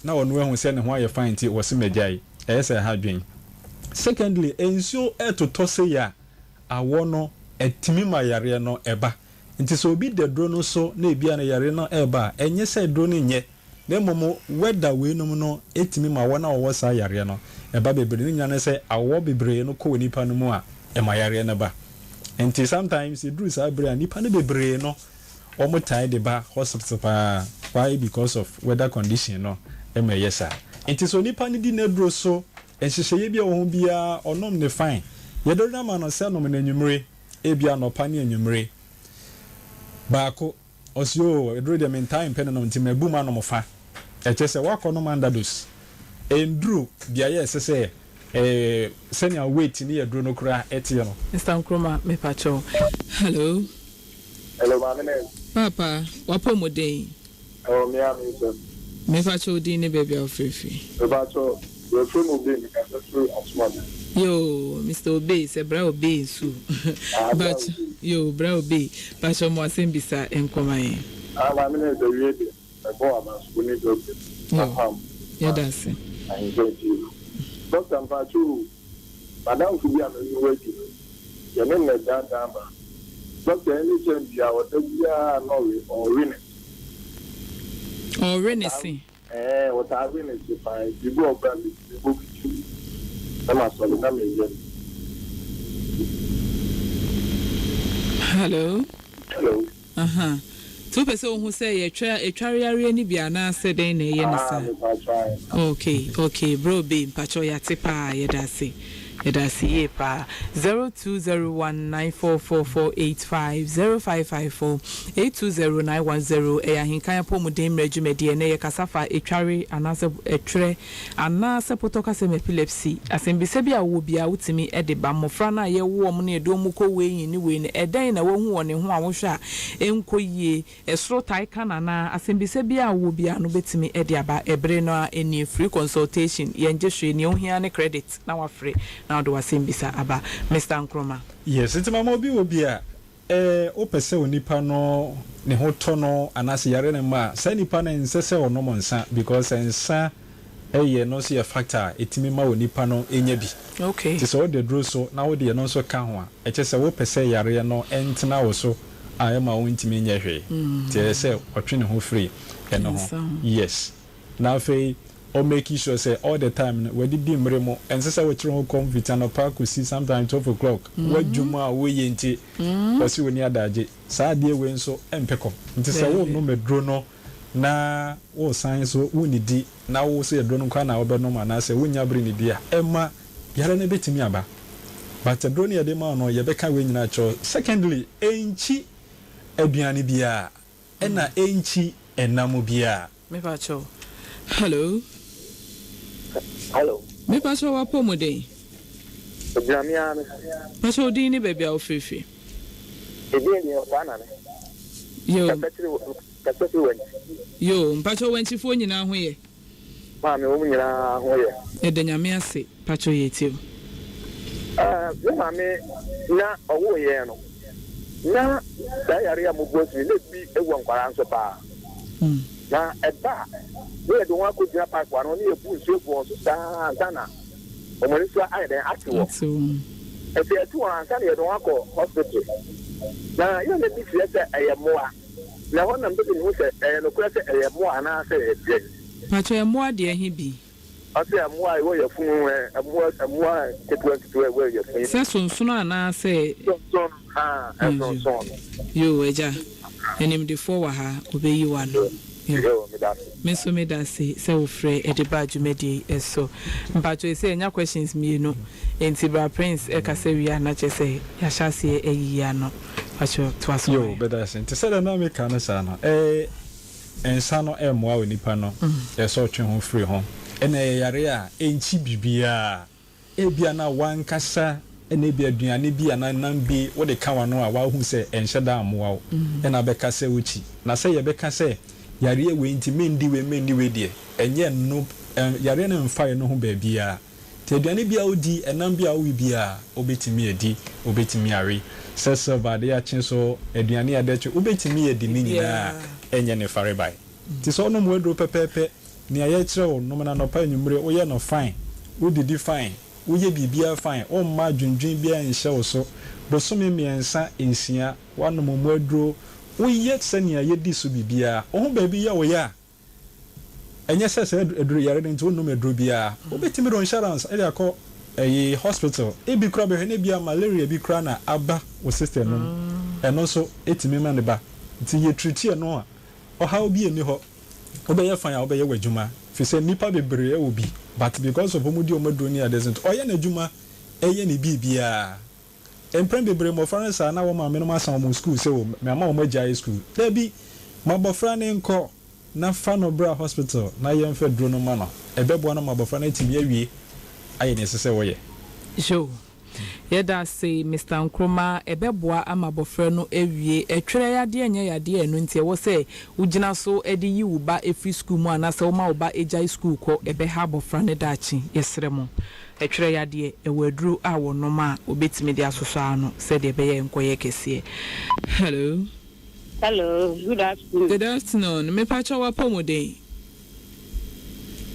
Na ɔno ahu sɛ ne ho ayɛ fine nti ɔse mɛgyae. Ɛyɛ sɛ ɛha adwene. Secondly, nsuo retotɔ sei a, awɔ no, ɛtumi ma yareɛ no ba. Nti sɛ obi da aduro no so na ebia ne yareɛ no reba a, ɛnyɛ sɛ aduro no nyɛ, na mmom weather weinom no tumi ma wɔn a wɔwɔ saa yareɛ no ba bebree. Ne nyinaa ne sɛ awɔ bebree no kɔ onipa no mu a, ɛma yareɛ no ba. Nti sometimes ɛduru saa berɛ a, nnipa no bebree no wɔtae de ba hospital paa. Why? Because of weather condition no ma ɛyɛ saa. Nti sɛ onipa no di n'aduro so, nhyehyɛeɛ bi a ɛwɔ ho biara, ɔnom no fine. Yɛde no ama no sɛ nom no anwummere, ebia anɔpa ne anwummere. Baako. Ɔse oo aduro deɛ mentaa mpɛ no nom nti mabu manom fa. Ɛkyerɛ sɛ woakɔ nom underdose. Ɛnduru beaeɛ a ɛsɛ sɛ ɛɛ sɛnea weight ne aduro no koraa ɛteɛ no. Mister Nkrumah mepakyɛw. Hello. Hello maame Nurse. Paapa, w'apɔmuden? Ɛwɔ me ara me nsam. Mepakyɛw wo din ne baabi a wofrɛ firi? Mepakyɛw, yɛfrɛ me Obey, mekasa firi Asomadan. Yoo, Mister Obey, sɛ bra Obey nso o. Ah, bra Mpakyɛw, Obey. yoo, bra Obey, mpakyɛw ma w'asɛm bisa nkɔ ma yɛn. Ah, maame Nurse, awie deɛ, mɛbɔ w'aba so, wo ne Doctor, Yoo, Apam, yɛda ase. Ahenkyɛ Atiefo. Doctor, mpakyɛw o, M'adamfo bi a me ne no wɔ adwuma mu, yɛne no na ɛdaadaa ma dɔkta any time biara ɔda biara na ɔwe ɔwe ne se. Ɔwe ne se? Ɛɛ, ɔtaa we ne se paa nti ebi wɔ hɔ koraa a metumi bɔ bi ti na masɔre na meyɛ no. Hello. Hello. Aha. Nti wopɛ sɛ wohu sɛ yɛtwa ɛtware yareɛ no bi anaa sɛ dɛn na ɛyɛ no Ah, saa? mepakyɛ ae. Ok, ok, bro Obey, mpakyɛw yɛate paa, yɛda ase. Yɛda ase yie paa. 0201944485, 0554 820910 ɛyɛ Ahenkan Apɔwmuden Mmerɛ dwumadie. Ɛnnɛ yɛkasa fa ɛtware anaasɛ ɛtwerɛ Anaasɛ potɔ kasa mu epilepsy, asɛmbisa bi a wowɔ biara wotumi de ba. Mmofra no a yɛwo wɔn na yɛde wɔn kɔ weighing ne wei no, ɛdɛn na woahu wɔ ne ho a wohwɛ a ɛnkɔ yie? Ɛsoro tae ka no anaa? Asɛmbisa biara a wowɔ biara no wobɛtumi de aba. Ɛbere no ara nie, free consultation, yɛngye hwee, nea wohia ara ne credit na woafrɛ na wode w'asɛmbisa aba. Mister Nkrumah. Yes, nti mama obi wɔ bi a Ee, wopɛ sɛ onipa no ne ho tɔ no anaasɛ yare no mma a, saa nipa no ɛnsɛ sɛ ɔnom nsa because nsa yɛ no nso yɛ factor a ɛtumi ma onipa no nya bi. Nti sɛ wode aduro so na wode ɛno nso ka ho a, ɛkyerɛ sɛ wopɛ sɛ yareɛ no ntena wo so a ɛmma wontumi nyɛ hwee. Nti ɛyɛ sɛ ɔtwe ne ho firi ɛno ho. Yes. Na afei ɔ make sure sɛ all the time no wadidi mmere mu, ɛnsɛ sɛ wokyere ho kɔm fiti anɔpa kɔsi sometimes 12 o'clock, w'adwuma a woyɛ nti ɔse ɔnni adagye, saa adeɛ wei nso ɛmpɛ kɔm, nti sɛ wonom aduro no na wosan nso wonnidi na wo sɛ aduro no nko ara na wobɛnom anaasɛ wonnya bere nnidi a, ɛma yare no bɛtumi aba. But aduro no yɛde ma wo no yɛbɛka wei nyinaa akyerɛ wo. Secondly, ɛnkyi aduane biara. Ɛna ɛnkyi ɛnam biaa. Mepa kyɛw. Hello. Hello. Mepa kyɛw w'apɔmuden. Egyina me ara me. Pa kyɛw din ne baabi a wo firi firi. Edin deɛ ɔtaa nane. Yoo. Kasa firi kasa firi wankyi. Yoo mpakyɛw wankyifoɔ nyinaa ho yɛ. Maame wɔn nyinaa ho yɛ. Yɛda Nyame ase pakyɛw yɛtie wo. Ɛɛ me maame na ɔwoo yɛn no na saa yare a mobu asu yi na ebi wɔ nkwadaa nso paa. Na ɛba a na yɛde wɔn akɔgyina pipe ano na yɛbu nsuo agu wɔn so saa ansa na wɔn ani so ayɛ dɛn ate wɔn. Nti ɛte wɔn ansa na yɛde wɔn akɔ hospital. Na yɛn na bi kyerɛ sɛ ɛyɛ mmoa. Na ɛhɔ na mepɛ sɛ mehu sɛ ɛyɛ nokorɛ sɛ ɛyɛ mmoa anaasɛ ɛyɛ deɛn. Pakyɛ mmoa deɛ he bi? Ɔse mmoa a ɛwɔ yafunu mu ɛ, mmoa mmoa nketewa nketewa a ɛwɔ yafunu mu. Sɛ sonsono anaa sɛ. Sonsono haa ɛsonson no. Yoo agya, animdefoɔ wɔ ha, ɔbɛyi wo ano. Yoo, meda ase. Me nso meda ase sɛ wo frɛ de baa dwumadie yi so. Mpakyɛw ɛsei yɛnya questions mienu nti bra Prince kasa wie a na kyerɛ sɛ yɛahyɛ aseɛ ayiyi ano. Mpakyɛw toa so ma Yoo, yɛn. meda ase. Nti sɛdeɛ na meka no saa no, eh, nsa no ɛmmoa onipa no, ɛsɛ sɛ ɔtwe ho firi ho. Ɛna ɛyɛ yareɛ a ɛnkyi biribiara. Ebia na w'ankasa na ebia aduane bi anaa nam bi wode ka w'ano a woahu sɛ ɛnhyɛ da mmoa wo na abɛka sɛ wokyi. Na sɛ yɛbɛka sɛ yareɛ wei nti menndi wei menndi wei deɛ, ɛnyɛ ɛno, yareɛ no mfa ɛno ho baabiara. Nti aduane bi a wodi, ɛnam bi a wowe biara, wobɛtumi adi, wobɛtumi awe. Sɛ silver adeɛ akye so, aduane a ɛdɛ kye, wobɛtumi adi ne nyinaa a ɛnyɛ ne farebae. Nti sɛ wonom w'aduro pɛpɛɛpɛ, nea yɛkyerɛ wo, nom no anɔpa, anwummere, woyɛ no fine, wodidi fine, woyɛ biribiara fine, womma adwendwen biara nhyɛ wo so, bosome mmiɛnsa, nsia, woanom mu aduro, woyɛ sɛnea yɛdi so biribiara, wo ho baabi yɛ wo ya a, ɛnyɛ sɛ saa aduro yare no nti wonnom aduro biara, wobɛtumi de wo insurance de akɔ ɛyi hospital, ebi koraa bɛhwɛ na ebia malaria bi koraa na aba wo system no mu, ɛno nso ɛtumi ma no ba, nti yɛ treat ɛno a, Ɔhaw bi nni hɔ, wobɛyɛ fine a wobɛyɛ w'adwuma fisɛ nnipa bebree wɔ bi but because of wɔn di wɔn aduro ne adeɛ so nti ɔyɛ n'adwuma ɛyɛ ne biribiara. Mprɛn bebree mmɔfra no saa na wɔn maame nom asan wɔn school sɛ o mama wɔn agyae school. Dabi, ma abɔfra no nkɔ na fa no bra hospital na yɛmfa aduro no ma no, ɛbɛboa no ma abɔfra no atumi awie ayɛ nea ɛsɛ sɛ ɔyɛ. Yoo Yɛda ase Mister Nkrumah, ɛbɛboa ama abɔfra no awie. Ɛtwerɛ yadeɛ nyɛ yadeɛ a ɛno nti ɛwɔ sɛ wogyina so de yi wo ba firi sukuu mu anaasɛ woma wo ba gyae sukuu kɔ, ɛbɛha abɔfra no daakye. Yɛsrɛ mo, ɛtwerɛ yadeɛ, ɛwɔ aduro a wɔnom a wɔbɛtumi de asosɔ ano sɛdeɛ ɛbɛyɛ a ɛnkɔyɛ kɛseɛ. Hello. Hello, good afternoon. Good afternoon. Mepakyɛw w'apɔmuden?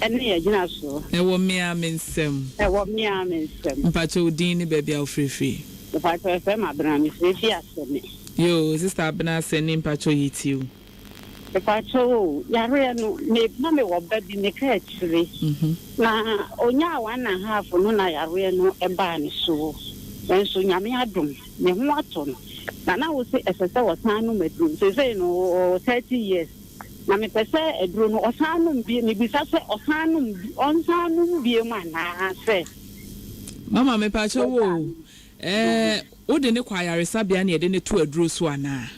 Ɛne yɛ gyinasoɔ. Ɛwɔ me ara me nsam. Ɛwɔ me ara me nsam. Mpakyɛ wo din ne baabi a wo firi firi. Mepakyɛ yɛfrɛ me Abena me firi fi Asene. Yoo sister Abena Asene mpakyɛ yɛ tie wo. Mepakyɛ o yareɛ no me na me wɔ ba bi me ka akyire na onyaa one and half no na yareɛ no ɛbaa ne so nanso Nyame adom ne ho atɔ no na na wo se ɛsɛ sɛ ɔsan nom aduro seesei no ɔwɔ 30 years. Na mepɛ sɛ aduro no ɔsan nom bio, mebisa sɛ ɔsan nom bi, ɔnsan nom biom anaa sɛ. Mama mepakyɛ wo o, ɛɛ wo de no kɔ ayaresabea na yɛde no to aduro so anaa?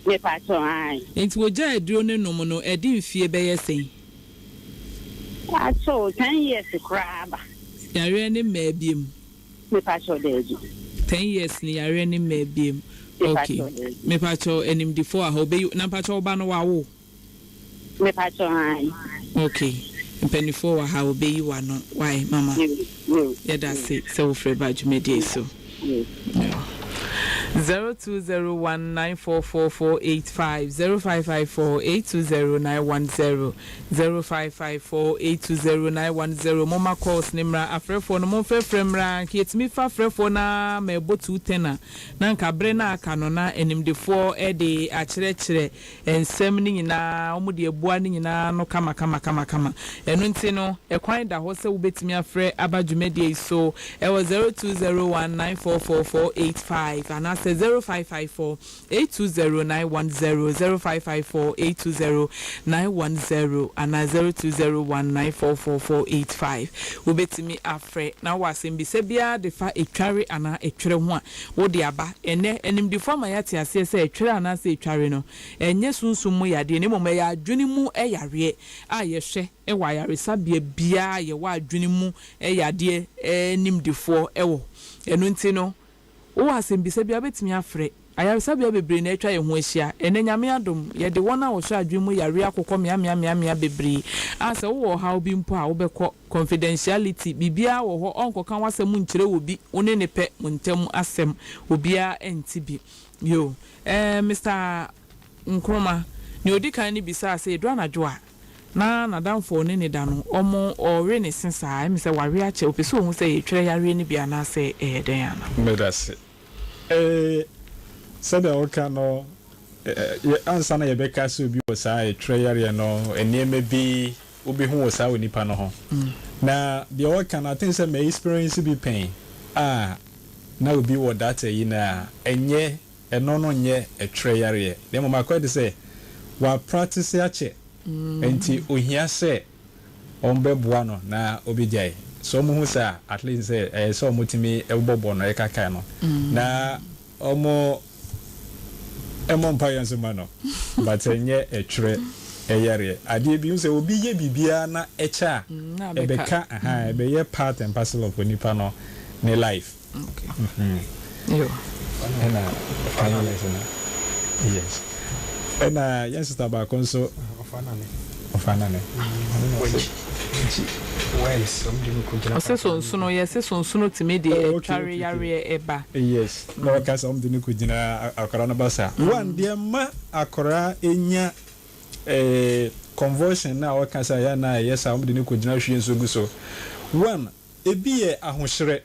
Mepakyɛ ae. Nti wogyae aduro no nom no ɛde mfie bɛyɛ sɛn? Pakyɛ o, ten years koraa aba. Yareɛ no mmaa biom? Mepakyɛw daabi. Ten years ni yareɛ no mmaa biem. Ok Mepakyɛw daabi. mepakyɛw animdefoɔ wɔ ha obeyi na mpakyɛw wo ba no wawo? Mepakyɛw aane. Ok mpaninfoɔ wɔ ha obeyi wano wai mama Yoo yoo yɛda yoo. ase sɛ wo frɛ baa dwumadie yi so. Yoo. 0201944485 0554820910 0554820910 Momma calls no mmra, afrɛfoɔ no momfrɛfrɛ mmra, nka yɛtumi fa frɛfoɔ no ara ma ɛbɔ 2:10 a, na nka bere no a aka no na animdefoɔ de akyerɛkyerɛ nsɛm no nyinaa, wɔde abua no nyinaa ano kama kama kama kama. Ɛno nti no, ɛkwan da hɔ sɛ wobɛtumi afrɛ aba dwumadie yi so ɛwɔ 0201944485 anaasɛ 0554 820910, 0554 820910 anaa 0201944485. Wobɛtumi afrɛ na wowɔ asɛmbisa biara de fa etware anaa etwerɛ ho a, wode aba. Ɛnnɛ, animdefoɔ ama yɛate aseɛ sɛ etwerɛ anaasɛ etware no, ɛnyɛ sunsum mu yadeɛ na mmom ɛyɛ adwene mu yareɛ a yɛhwɛ wɔ ayaresabea biara a yɛwɔ adwene mu yadeɛ nimdefoɔ wɔ. Ɛno nti no, Wowɔ asɛmbisa bi a, wobɛtumi afrɛ. Ayaresabea bebree na atwa yɛn ho ahyia. Ɛnnɛ, Nyame adom, yɛde wɔn a wɔhwɛ adwene mu yareɛ akokɔ meameameamea bebree a sɛ wowɔ ɔhaw bi mpo a, wobɛkɔ. Confidentiality, biribiara wɔ hɔ, ɔnkɔka w'asɛm nkyerɛ obi, wo ne no pɛ, mo ntam asɛm, obiara nte bi. Yoo. Ɛɛ, Mister Nkrumah, nea ɔdi kan no bisaa sɛ, ɛduru anadwo a, Na n'adamfo a ɔne no da no, wɔn, ɔrewe ne se saa, ɛme sɛ wawe akyɛ, ɔpɛ sɛ ɔhu sɛ ɛyɛ twerɛ yareɛ no bi anaasɛ ɛyɛ dɛn ana. Medase. Ee, sɛdeɛ woka no, yɛ, ansa na yɛbɛka sɛ obi wɔ saa ɛtwerɛ yareɛ no, nneɛma bi wobɛhu wɔ saa onipa no ho. Na deɛ ɔka no, I think sɛ ma experience bi pɛn a na obi wɔ that ayi no a, ɛnyɛ, ɛno no nyɛ ɛtwerɛ yareɛ, na mmom akɔyɛ te sɛ wa practice akyɛ. Nti ohia sɛ wɔbɛboa no na obɛgyae. Sɛ ɔmo hu sɛ at least sɛ ɛyɛ sɛ ɔmo tumi bɔbɔ no, ɛkakae no na ɔmo ɛmɔ mpaeɛ nso ma no, but ɛnyɛ ɛtwerɛ ɛyareɛ adeɛ bi sɛ obi yɛ biribiara na ɛkyɛ a na abɛka. Ɛbɛka aha, ɛbɛyɛ part and parcel of onipa no ne life. Yo. Ɛna kan yɛ sɛ no, yes, ɛna yɛn sister baako nso ɔfa na ne Ɔsɛ sonsono, yɛsɛ sonsono tumi de Oh, okay, ɛtware yareɛ ɛba. Yes, na ɔka sɛ ɔmo de ne ko gyina akwaraa no ba sa one deɛ ma akwaraa enya convulsion na ɔka sɛ ɛyɛ na ɛyɛ sa, ɔmo de ne ko gyina hwie nso gu so. One, ebi yɛ ahohyerɛ.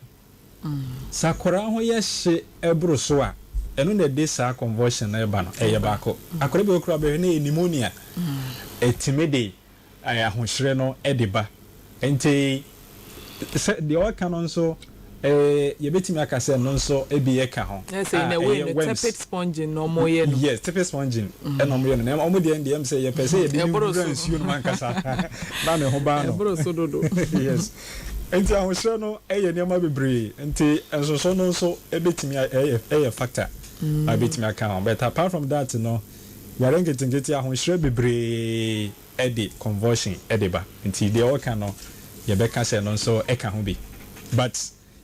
Sɛ akwaraa ho yɛ hye ɛboro so a, ɛno na ɛde saa convulsion na ɛba no. Ɛyɛ baako. Akwaraa bi wɔ kora bɛhwɛ ne yɛ pneumonia, ɛtumi de ahohyerɛ no ɛde ba. Nti sɛ deɛ ɔka no nso, yɛbɛtumi aka sɛ no nso ebi yɛ ka ho. Ɛsɛ in a way no, tepid sponging na ɔmo yɛ no. Yes, tepid sponging ɛna ɔmo yɛ no. Na ɔmo deɛ sɛ yɛpɛ sɛ yɛde ne Ɛboro wura so. nsuo no mu ankasa na ne ho baa no. Ɛboro so dodo. Yes, nti ahohyɛ no ɛyɛ nneɛma bebree, nti nsoso no nso ɛbɛtumi ɛyɛ factor a ɛbɛtumi aka ho. But apart from that no, yare nketenkete, ahohyɛ bebree ɛde convulsion ɛde ba. Nti deɛ ɔka no, yɛbɛka sɛ no nso ɛka ho bi, but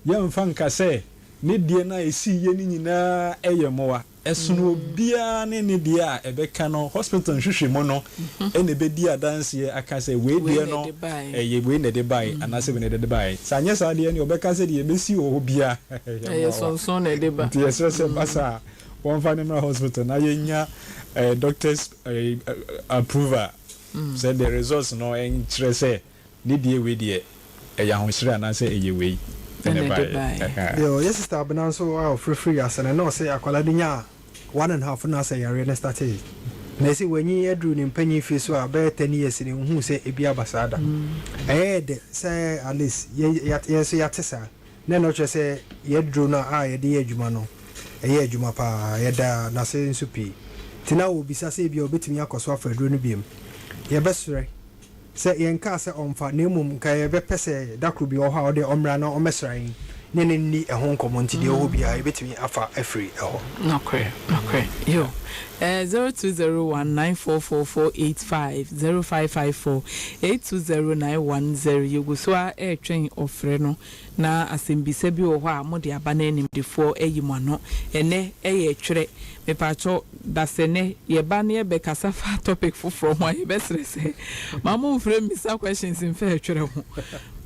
yɛmfa nka sɛ ne deɛ no a ɛsi yie no nyinaa ɛyɛ mmoa. Ɛsono obiara ne ne deɛ a ɛbɛka no. Hospital nhwehwɛ mu no ɛna ɛbɛdi adanseɛ aka sɛ wei Wei deɛ na no ɛde baeɛ. Ɛyɛ wei na ɛde baeɛ anaasɛ wei na ɛde baeɛ. Sɛ anyɛ saa deɛ ne ɔbɛka sɛ deɛ ɛbɛsi wɔ hɔ biara ɛyɛ sonson na ɛde ba. Nti yɛsrɛ sɛ basa a, wɔmfa ne mmra hospital na yɛnya doctors approval sɛ the results no ɛnkyerɛ sɛ ne deɛ wei deɛ ɛyɛ ahohyere anaasɛ ɛyɛ wei ɛna ɛna ɛde baeɛ. baeɛ. Ɛhɛ. Deɛ ɔyɛ sister Abena nso a ɔfirifiri asɛnɛ na ɔsɛ akwadaa no nya 1½ na asɛ yareɛ no start na ɛsɛ wanyi aduru ne mpanyin fie so a bɛyɛ 10 years ne nhu sɛ ebi aba saa da. Ɛyɛ dɛ sɛ at least yɛn nso yɛate saa na ɛno kyerɛ sɛ yɛduro no a yɛde yɛ adwuma no ɛyɛ adwuma paa. Yɛda n'ase nso pii. Nti na wɔbisa sɛ ebia obɛtumi akɔ so afa aduro no biom. Yɛbɛserɛ sɛ yɛnkaa sɛ ɔmfa, na mmom nka yɛbɛpɛ sɛ da koro bi wɔ hɔ a ɔde ɔmmra na ɔmmɛsra yɛn ne ne nni ɛho nkɔmmɔ. Nti deɛ ɔwɔ biara yɛbɛtumi afa afiri ɛhɔ. Nokorɛ, yo. 0201944485, 0554820910. Yɛgu so a ɛretwɛn ɔfrɛ no na asɛmbisa bi wɔ hɔ a mode aba no, animdefoɔ ayi mo ano. Ɛnɛ ɛyɛ twerɛ. Mepatwɔ dasɛnɛ yɛba ne yɛbɛkasa fa topic foforɔ ho a, yɛbɛserɛ sɛ ma momfrɛ mmisa questions mfa ɛtwerɛ ho,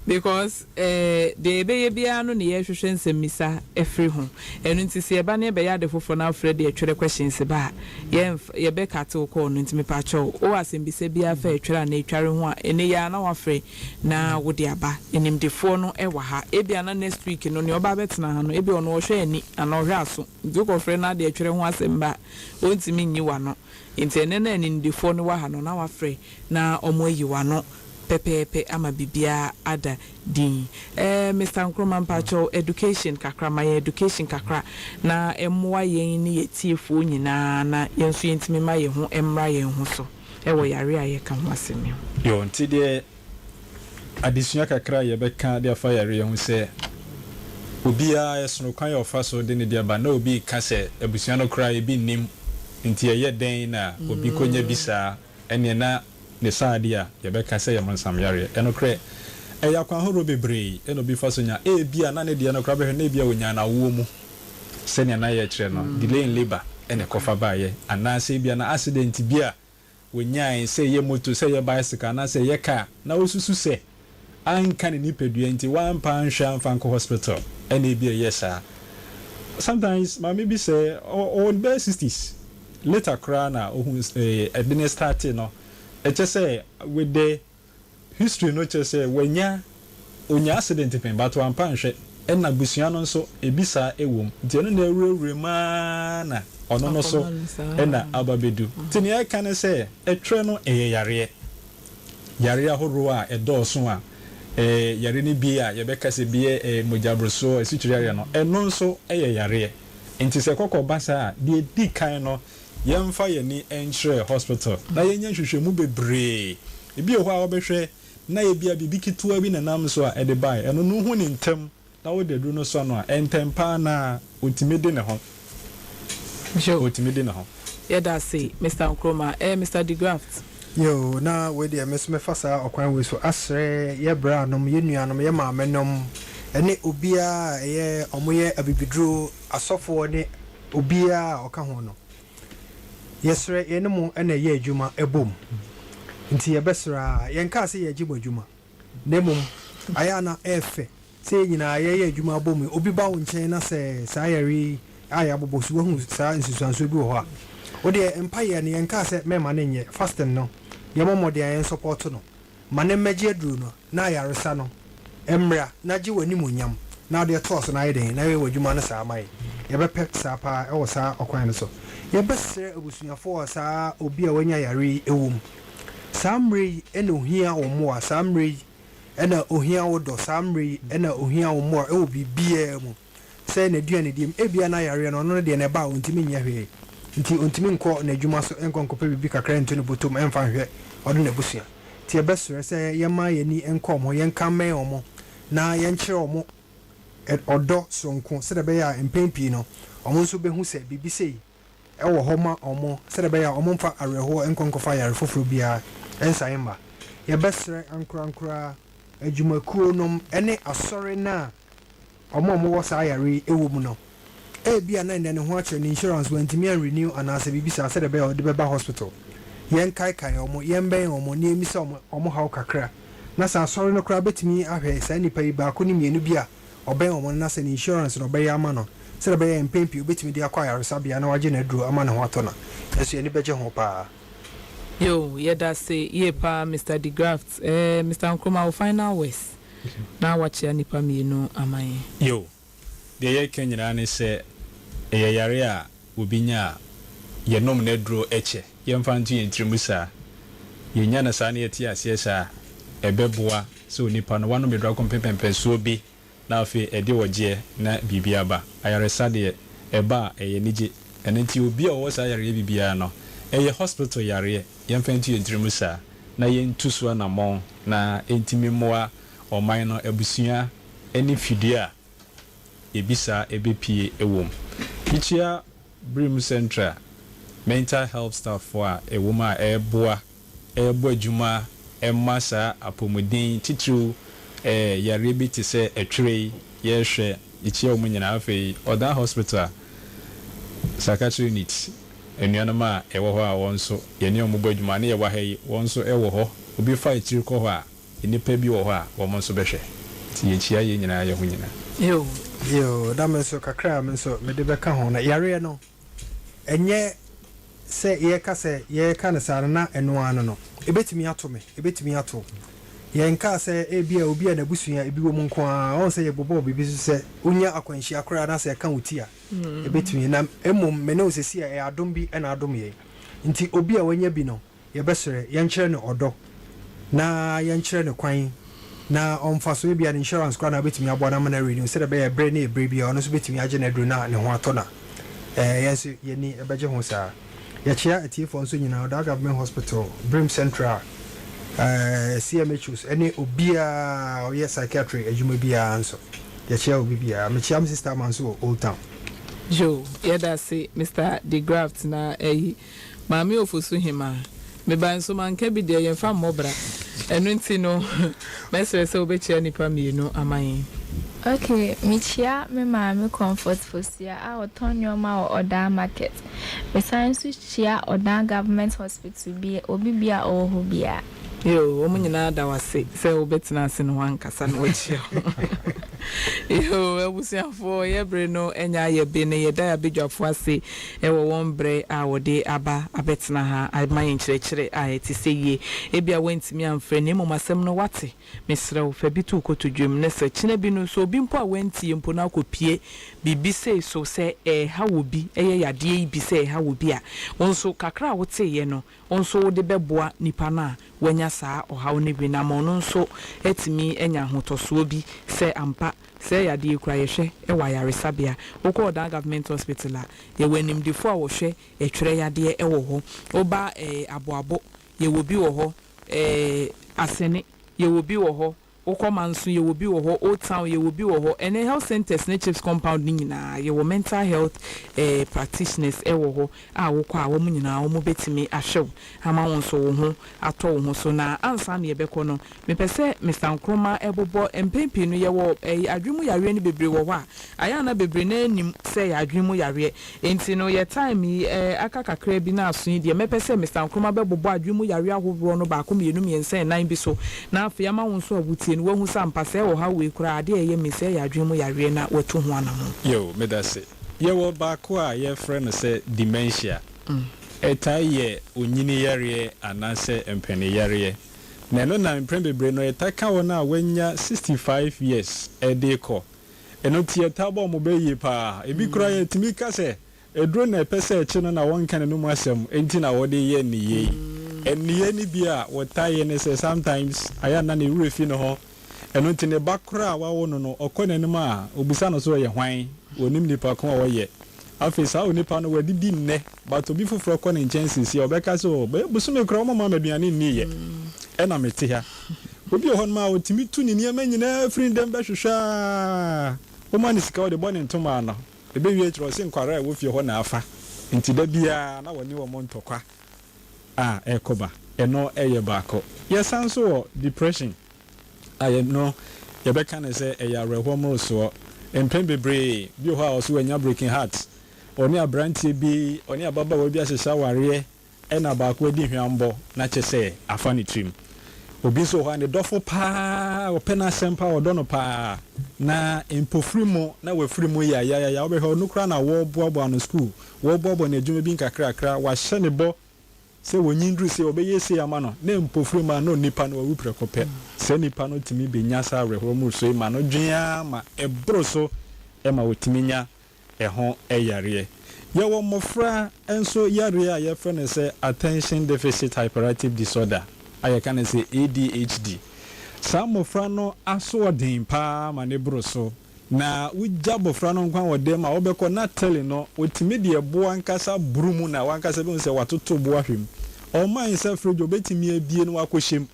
because deɛ yɛbɛyɛ biara no ne yɛhwehwɛ nsɛmmisa ɛfiri ho. Ɛno nti sɛ yɛba ne yɛbɛyɛ ade foforɔ no, afrɛ deɛ ɛtwerɛ questions ba a, yɛbɛkate wo kɔɔ no. Nti mepatwɛw, wowɔ asɛmbisa biara fa ɛtwerɛ a na ɛtware ho a, ɛnɛ yɛa na wafrɛ na wode aba. Animdefoɔ no ɛwɔ ha. Ebia na next week no nea ɔba bɛtena ha no, ebia ɔno ɔhwɛ ani anaa ɔhwɛ aso, nti wokɔfrɛ no ade ɛtwerɛ ho asɛm ba a, ɔntumi nyi w'ano. Nti ɛnɛ na animdefoɔ no wɔ ha no na wafrɛ na ɔmo ayi w'ano pɛpɛɛpɛ ama biribiara ada din. Mr Nkrumah, mpakyɛw, education kakra ma yɛn, education kakra na ɛmmoa yɛn ne yɛ tiefoɔ nyinaa na yɛn nso yɛntumi ma yɛn ho mmra yɛn ho so ɛwɔ yare a yɛka ho asɛm yi. Yo, nti deɛ adesua kakra a yɛbɛka de afa yareɛ ho sɛ obiara ɛsono kwan a ɔfa so de ne deɛ ba. Na obi ka sɛ abusua no koraa ebi nnim, nti ɛyɛ dɛn na obi kɔnya bi saa? Ɛneɛ na ne saa adeɛ a yɛbɛka sɛ yɛ mmonsam yareɛ. Ɛno korɛ, ɛyɛ akwan ahorow bebree ɛna obi fa so nya. Ebi a na ne deɛ no koraa bɛhwɛ na ebi a onya n'awoɔ mu, sɛnea na yɛkyerɛ no, delay in labour ɛna ɛkɔfa baayɛ, anaasɛ ebi a na accident bi a wonyae, sɛ ɛyɛ moto, sɛ ɛyɛ bicycle anaasɛ ɛyɛ car, na wosusu sɛ anka ne nipadua nti wampa anhwɛ amfa nkɔ hospital, ɛna ebi a ɛyɛ saa. Sometimes maame bi sɛ ɔwɔ bɛyɛ 60s later koraa na ohun ɛde ne start no. Ɛkyɛ sɛ with the history no, kyerɛ sɛ wanya onya accident pɛn, but wampa nhwɛ, ɛna busua no nso ebi saa ɛwɔ mu. Nti ɛno na ɛwurawura mu aa na ɔno no so ɛna aba bɛdu. Nti nea ɛka ne sɛ ɛtwerɛ no ɛyɛ yareɛ, yareɛ ahorow a ɛdɔɔso a yare no bi a yɛbɛka sɛ bi yɛ mogyaborosoɔ, asikyire yareɛ no, ɛno nso ɛyɛ yareɛ. Nti sɛ kɔkɔ ba saa a, deɛ di kan no Yɛmfa yɛn ani nkyerɛ hospital na yɛnyɛ nhwehwɛmu bebree. Ebi wɔ hɔ a wobɛhwɛ na ebia biribi ketewa bi na ɛnam so a ɛde bae. Ɛno no wohu no ntɛm na wode aduru no sɔ ano a, ntɛm pa ara na otumi de ne ho. Joe. Otumi de ne ho. Yɛda ase Mister Nkrumah. Eh Mister De Graft. Yoo, na wei deɛ me nso mɛfa saa ɔkwan wei so asrɛ yɛ branom, yɛ nuanom, yɛ maamenom, ɛne obiara a ɛyɛ wɔyɛ abibiduro asɔfoɔ ne obiara a ɔka ho no. Yɛsrɛ, yɛne mo na ɛyɛ adwuma bom, nti yɛbɛsrɛ ara. Yɛnkaa sɛ yɛregye mo adwuma, na mmom ayɛ a na ɛyɛ fɛ sɛ yɛn nyinaa yɛreyɛ adwuma abom. Obi ba wo nkyɛn na sɛ saa yare yi a yɛabobɔ so, woahu saa nsunsuansoɔ bi wɔ hɔ a, wo deɛ mpaeɛ no, yɛnkaa sɛ mɛmma no nyɛ, fasting no, yɛmmɔ mmɔden a yɛnsɔpɔɔto no. Ma no mmɛgye aduro no, na ayaresa no mmra, na gye w'animuonyam, na wodeɛ toa so na ayɛ dɛn, na yɛ w'adwuma no saa ma yɛn. Yɛbɛpɛ saa paa wɔ saa ɔkwan no so. Yɛbɛsrɛ abusuafoɔ a saa obi a wanya yareɛ yi wɔ mu, saa mmerɛ yi na ohia wo mmoa, saa mmerɛ yi na ohia wo dɔ, saa mmerɛ yi na ohia wo mmoa wɔ biribiara mu. sɛ n'aduanedie mu. Ebia na yareɛ no, ɔno no deɛ na ɛba a ɔntumi nyɛ hwee, nti ɔntumi nkɔ n'adwuma so nkɔ nkɔpɛ biribi kakra nto ne bɔtɔ mu mfa nhwɛ ɔne n'abusua. Nti yɛbɛsrɛ sɛ yɛmma yɛn ani nkɔ wɔn ho, yɛnka mmɛn wɔn na yɛnkyerɛ wɔn ɔdɔ soronko sɛdeɛ ɛbɛyɛ a mpɛn pii no wɔn nso bɛhu sɛ biribi sei wɔ hɔ ma wɔn sɛdeɛ ɛbɛyɛ a wɔmfa awerɛhoɔ nkɔ nkɔfa yare foforɔ biara nsan mma. Yɛbɛsrɛ ankorankoro, adwumakuo nom ne asɔre no a wɔn a wɔwɔ saa yare yi wɔ mu no, ebia na ɛnnɛ ne ho akyere no, insurance wantumi an renew anaasɛ biribi saa sɛdeɛ ɛbɛyɛ a ɔde bɛba hospital. Yɛnkaekae wɔn, yɛmbɛn wɔn na yɛmmisa wɔn wɔn haw kakra. Na sɛ asɔre no koraa bɛtumi ahwɛ saa nnipa yi baako ne mmienu bi a ɔbɛn wɔn no na sɛ ne insurance no ɔbɛyɛ ama no sɛdeɛ ɛbɛyɛ a mpɛn pii ɔbɛtumi de akɔ ayaresabea na wagye n'aduro ama ne ho atɔ no a, yɛn nso yɛn ani bɛgye ho pa ara. Yoo, yɛdase yie paa Mister De-Graft. Eh, Mister Nkrumah wo final words. Na wakyea nnipa mmienu ama yɛn. Yiw, deɛ yɛreka nyinaa ne sɛ ɛyɛ yare a obi nya a, yɛnom n'aduro kyɛ. Yɛmfa nto yɛn tirim saa. Yɛnya no saa na yɛte aseɛ saa a, ɛbɛboa sɛ onipa no wanom aduro akɔmpem pɛmpɛnsoɔ bi na afei ɛde ɔgyeɛ na biribi aba. Ayaresa deɛ, ɛba a, ɛyɛ anigye. Ɛno nti obi a ɔwɔ saa yareɛ bi biara no, ɛyɛ hospital yareɛ. Yɛmfa nto yɛn tirim saa na yɛntu so anammɔn na ɛntumi mmoa ɔman no, abusua ne fidua a ebi saa ɛbɛpue wɔ mu. Mekyia Birim Central Mental Health Staff foɔ a ɛwɔ mu a ɛreboa ɛrebɔ adwuma ma saa apɔmuden titiriw yareɛ bi te sɛ ɛtwerɛ yi yɛrehwɛ yɛkyia wɔn nyinaa. Afei Ɔdan Hospital a Psychiatry Unit anuanom a ɛwɔ hɔ a wɔn nso yɛne wɔn bɔ adwuma ne yɛwɔ ha yi wɔn nso wɔ hɔ. Obi fa akyiri kɔ hɔ a nnipa bi wɔ hɔ a wɔn nso bɛhwɛ. Nti yɛkyia yɛn nyinaa yɛn ho nyinaa. Yoo. Yoo, na me nso kakra a me nso mede bɛka ho no, yareɛ no, ɛnyɛ sɛ yɛreka sɛ yɛreka no saa no na ɛno ara no no. Ɛbɛtumi ato me, ɛbɛtumi ato wo. Yɛnkaa sɛ ebia obi a n'abusua ebi wɔ mu nko ara, woahu sɛ yɛbobɔɔ biribi so sɛ wonya akwanhyia koraa na sɛ ɛka wo ti a, ɛbɛtumi. Na mmom me ne wo seesei a, ɛyɛ adom bi na adom yɛn. Nti obi a wanya bi no, Yɛbɛsrɛ, yɛnkyerɛ no ɔdɔ, na yɛnkyerɛ no kwan na ɔmfa so. Ebia ne insurance koraa na wobɛtumi aboa no ama no arenew sɛdeɛ ɛbɛyɛ a berɛ ne ɛberɛ biara ɔno nso bɛtumi agye n'aduro na ne ho atɔ no a. Ɛɛ, yɛn nso yɛn ani bɛgye ho saa. Yɛkyea atiefoɔ nso nyinaa, Odaw Government Hospital, Birim Central, ɛɛ, CMHOs, ɛne obiara a ɔyɛ psychiatry adwuma biara nso. Yɛkyea obi biara. Mekyea me sister Ama nso wɔ Old Town. Yo, yɛda ase Mister De Graft na ayi. Maame Ofosu Hemaa, mebae nso manka bi deɛ, yɛmfa mmɔ bra. Ɛno nti no, mɛsrɛ sɛ wobɛkyia nnipa mmienu ama yɛn. Ok, mekyia me maame Comfort Fosuah a ɔtɔn nnoɔma wɔ Ɔdaa market. Mesan nso kyia Ɔdaa Government Hospital bi obi biaa a ɔwɔ hɔ biaa. Yoo, wɔn nyinaa da wo ase sɛ wobɛtena ase na woankasa na woakyia wɔn. Yoo, abusuafoɔ, yɛ bere no anya ayɛ be na yɛda yɛn abadwafoɔ ase wɔ wɔn berɛ a wɔde aba abɛtena ha ama yɛn nkyerɛkyerɛ a ɛte sɛ yie. Ebia woantumi amfrɛ na mmom asɛm no woate. Mesrɛ wo, fa bi to wo kotodwem na sɛ kyena bi no, sɛ obi mpo a wantie mpo na akɔpue biribi sei so sɛ ɛreha obi, ɛyɛ yadeɛ yi bi sɛ ɛreha obi a, wo nso kakra a woteeɛ no, wo nso wode bɛboa nipa no a wanya saa ɔhaw no bi no ama ɔno nso atumi anya ahotɔsoɔ bi sɛ ampa sɛ. Sɛɛ yadeɛ yi koraa yɛhwɛ wɔ ayaresabea. Wokɔ Ɔdan Government Hospital a, yɛwɔ animdefoɔ a wɔhwɛ ɛtwerɛ yadeɛ wɔ hɔ. Woba eh, Aboabo, yɛwɔ bi wɔ hɔ. Eh, Asene, yɛwɔ bi wɔ hɔ. Wokɔ Manso, yɛwɔ bi wɔ hɔ. Old Town, yɛwɔ bi wɔ hɔ. Ɛnnɛ health centres ne CHPS compound no nyinaa, yɛwɔ mental health eh, practitioners wɔ hɔ a wokɔ a wɔn nyinaa wɔbɛtumi ahwɛ wo ama wo nso wo ho atɔ wo ho so. Na ansa na yɛbɛkɔ no, mepɛ sɛ Mister Nkrumah bobɔ, mpɛn pii no yɛwɔ eh, adwene mu yareɛ no bebree wɔ hɔ a, ayɛ a na bebree no ara nnim sɛ ɛyɛ adwene mu yareɛ. Enti no yɛ time yi eh, aka kakra bi na aso yi deɛ, mɛpɛ sɛ Mister Nkrumah bɛbobɔ adwene mu yareɛ ahoroɔ no baako, mmienu, mmiɛnsa, nnan bi so, na afei ama wo nso a wotie no, woahu sɛ ampa sɛɛ ɔhaw wei koraa, adeɛ a ɛyɛ me sɛɛ yɛ adwene mu yareɛ na woatu ho anamɔn. Yo, medase. Yɛwɔ baako a yɛfrɛ no sɛ dementia. Ɛtaa yɛ onyini yareɛ anaasɛ mpanin yareɛ. Na ɛno na mprɛn bebree no yɛtaa ka wɔn a wɔanya 65 years de rekɔ. Ɛno nti yɛtaa bɔ wɔn bɛ yie paa. Ebi koraa yɛtumi ka sɛ aduro na ɛpɛ sɛ ɛkye no na wɔnka n'anom asɛm nti na wɔde yɛ nneyɛɛ yi. Nneyɛɛ no bi a wɔtaa yɛ ne sɛ sometimes ayɛ a na ne werɛ fi ne ho. Ɛno nti ne ba koraa a wawo no no ɔkɔ n'anim a ɔbisa no sɛ ɔyɛ hwan, ɔnnim nipa ko a ɔyɛ. Afei saa onipa no wadidi nnɛ but obi foforɔ kɔ ne nkyɛn seesei a ɔbɛka sɛ oh bɛyɛ bosome koraa wɔmma me aduane nniiɛ ɛna mete ha. Obi wɔ hɔnom a ɔtumi tu ne nneɛma nyinaa firi ne dɛm bɛhwehwɛ ara, woma no sika ɔde bɔ ne ntoma ano, ɛbɛwie akyire ɔse nkwadaa a ɛwɔ fie hɔ na afa nti da biara na wɔne wɔn ntɔkwa a ɛrekɔ ba. Ɛno yɛ baako. Yɛsan nso wɔ depression a ɛno yɛbɛka no sɛ ɛyɛ awerɛhoɔ mmorosoɔ. Mpɛn bebree bi wɔ hɔ a ɔse wanya broken heart, ɔne aberanteɛ bi, ɔne ababaawa bi ahyehyɛ awareɛ ɛna baako adi hweammɔ na kyɛ sɛ afa ne tirim. Obi nso wɔ hɔ a ne dɔfo paa, ɔpɛ n'asɛm paa, ɔdɔ no paa, na mpofiri mu na wafiri mu yayayaya, wobɛhwɛ ɔno koraa na wɔreboaboa no sukuu, wɔreboaboa no adwuma bi nkakrakra, wahyɛ ne bɔ sɛ wɔnyin duru sei, wɔbɛyɛ sei ama no, na mpofiri mu a na onipa no wawu prɛko pɛ. Saa nipa no tumi bɛnya saa awerɛhoɔ mmorosoɔ yi ma no dwen ara ma ɛboro so ma ɔtumi nya ɛho yareɛ. Yɛwɔ mmɔfra nso yareɛ a yɛfrɛ no sɛ Attention Deficit Hyperactive Disorder a yɛka no sɛ ADHD. Saa mmɔfra no asoɔden pa ara ma no boro so. Na wogya abɔfra no nkwa wɔ dɛm a, wobɛkɔ na tele no, ɔtumi de ɛboɔ ankasa boro mu na w'ankasa bɛhu sɛ watoto boɔ ahwɛ mu. Ɔmma nsa fridge a ɔbɛtumi abue na wakɔhyɛ mu.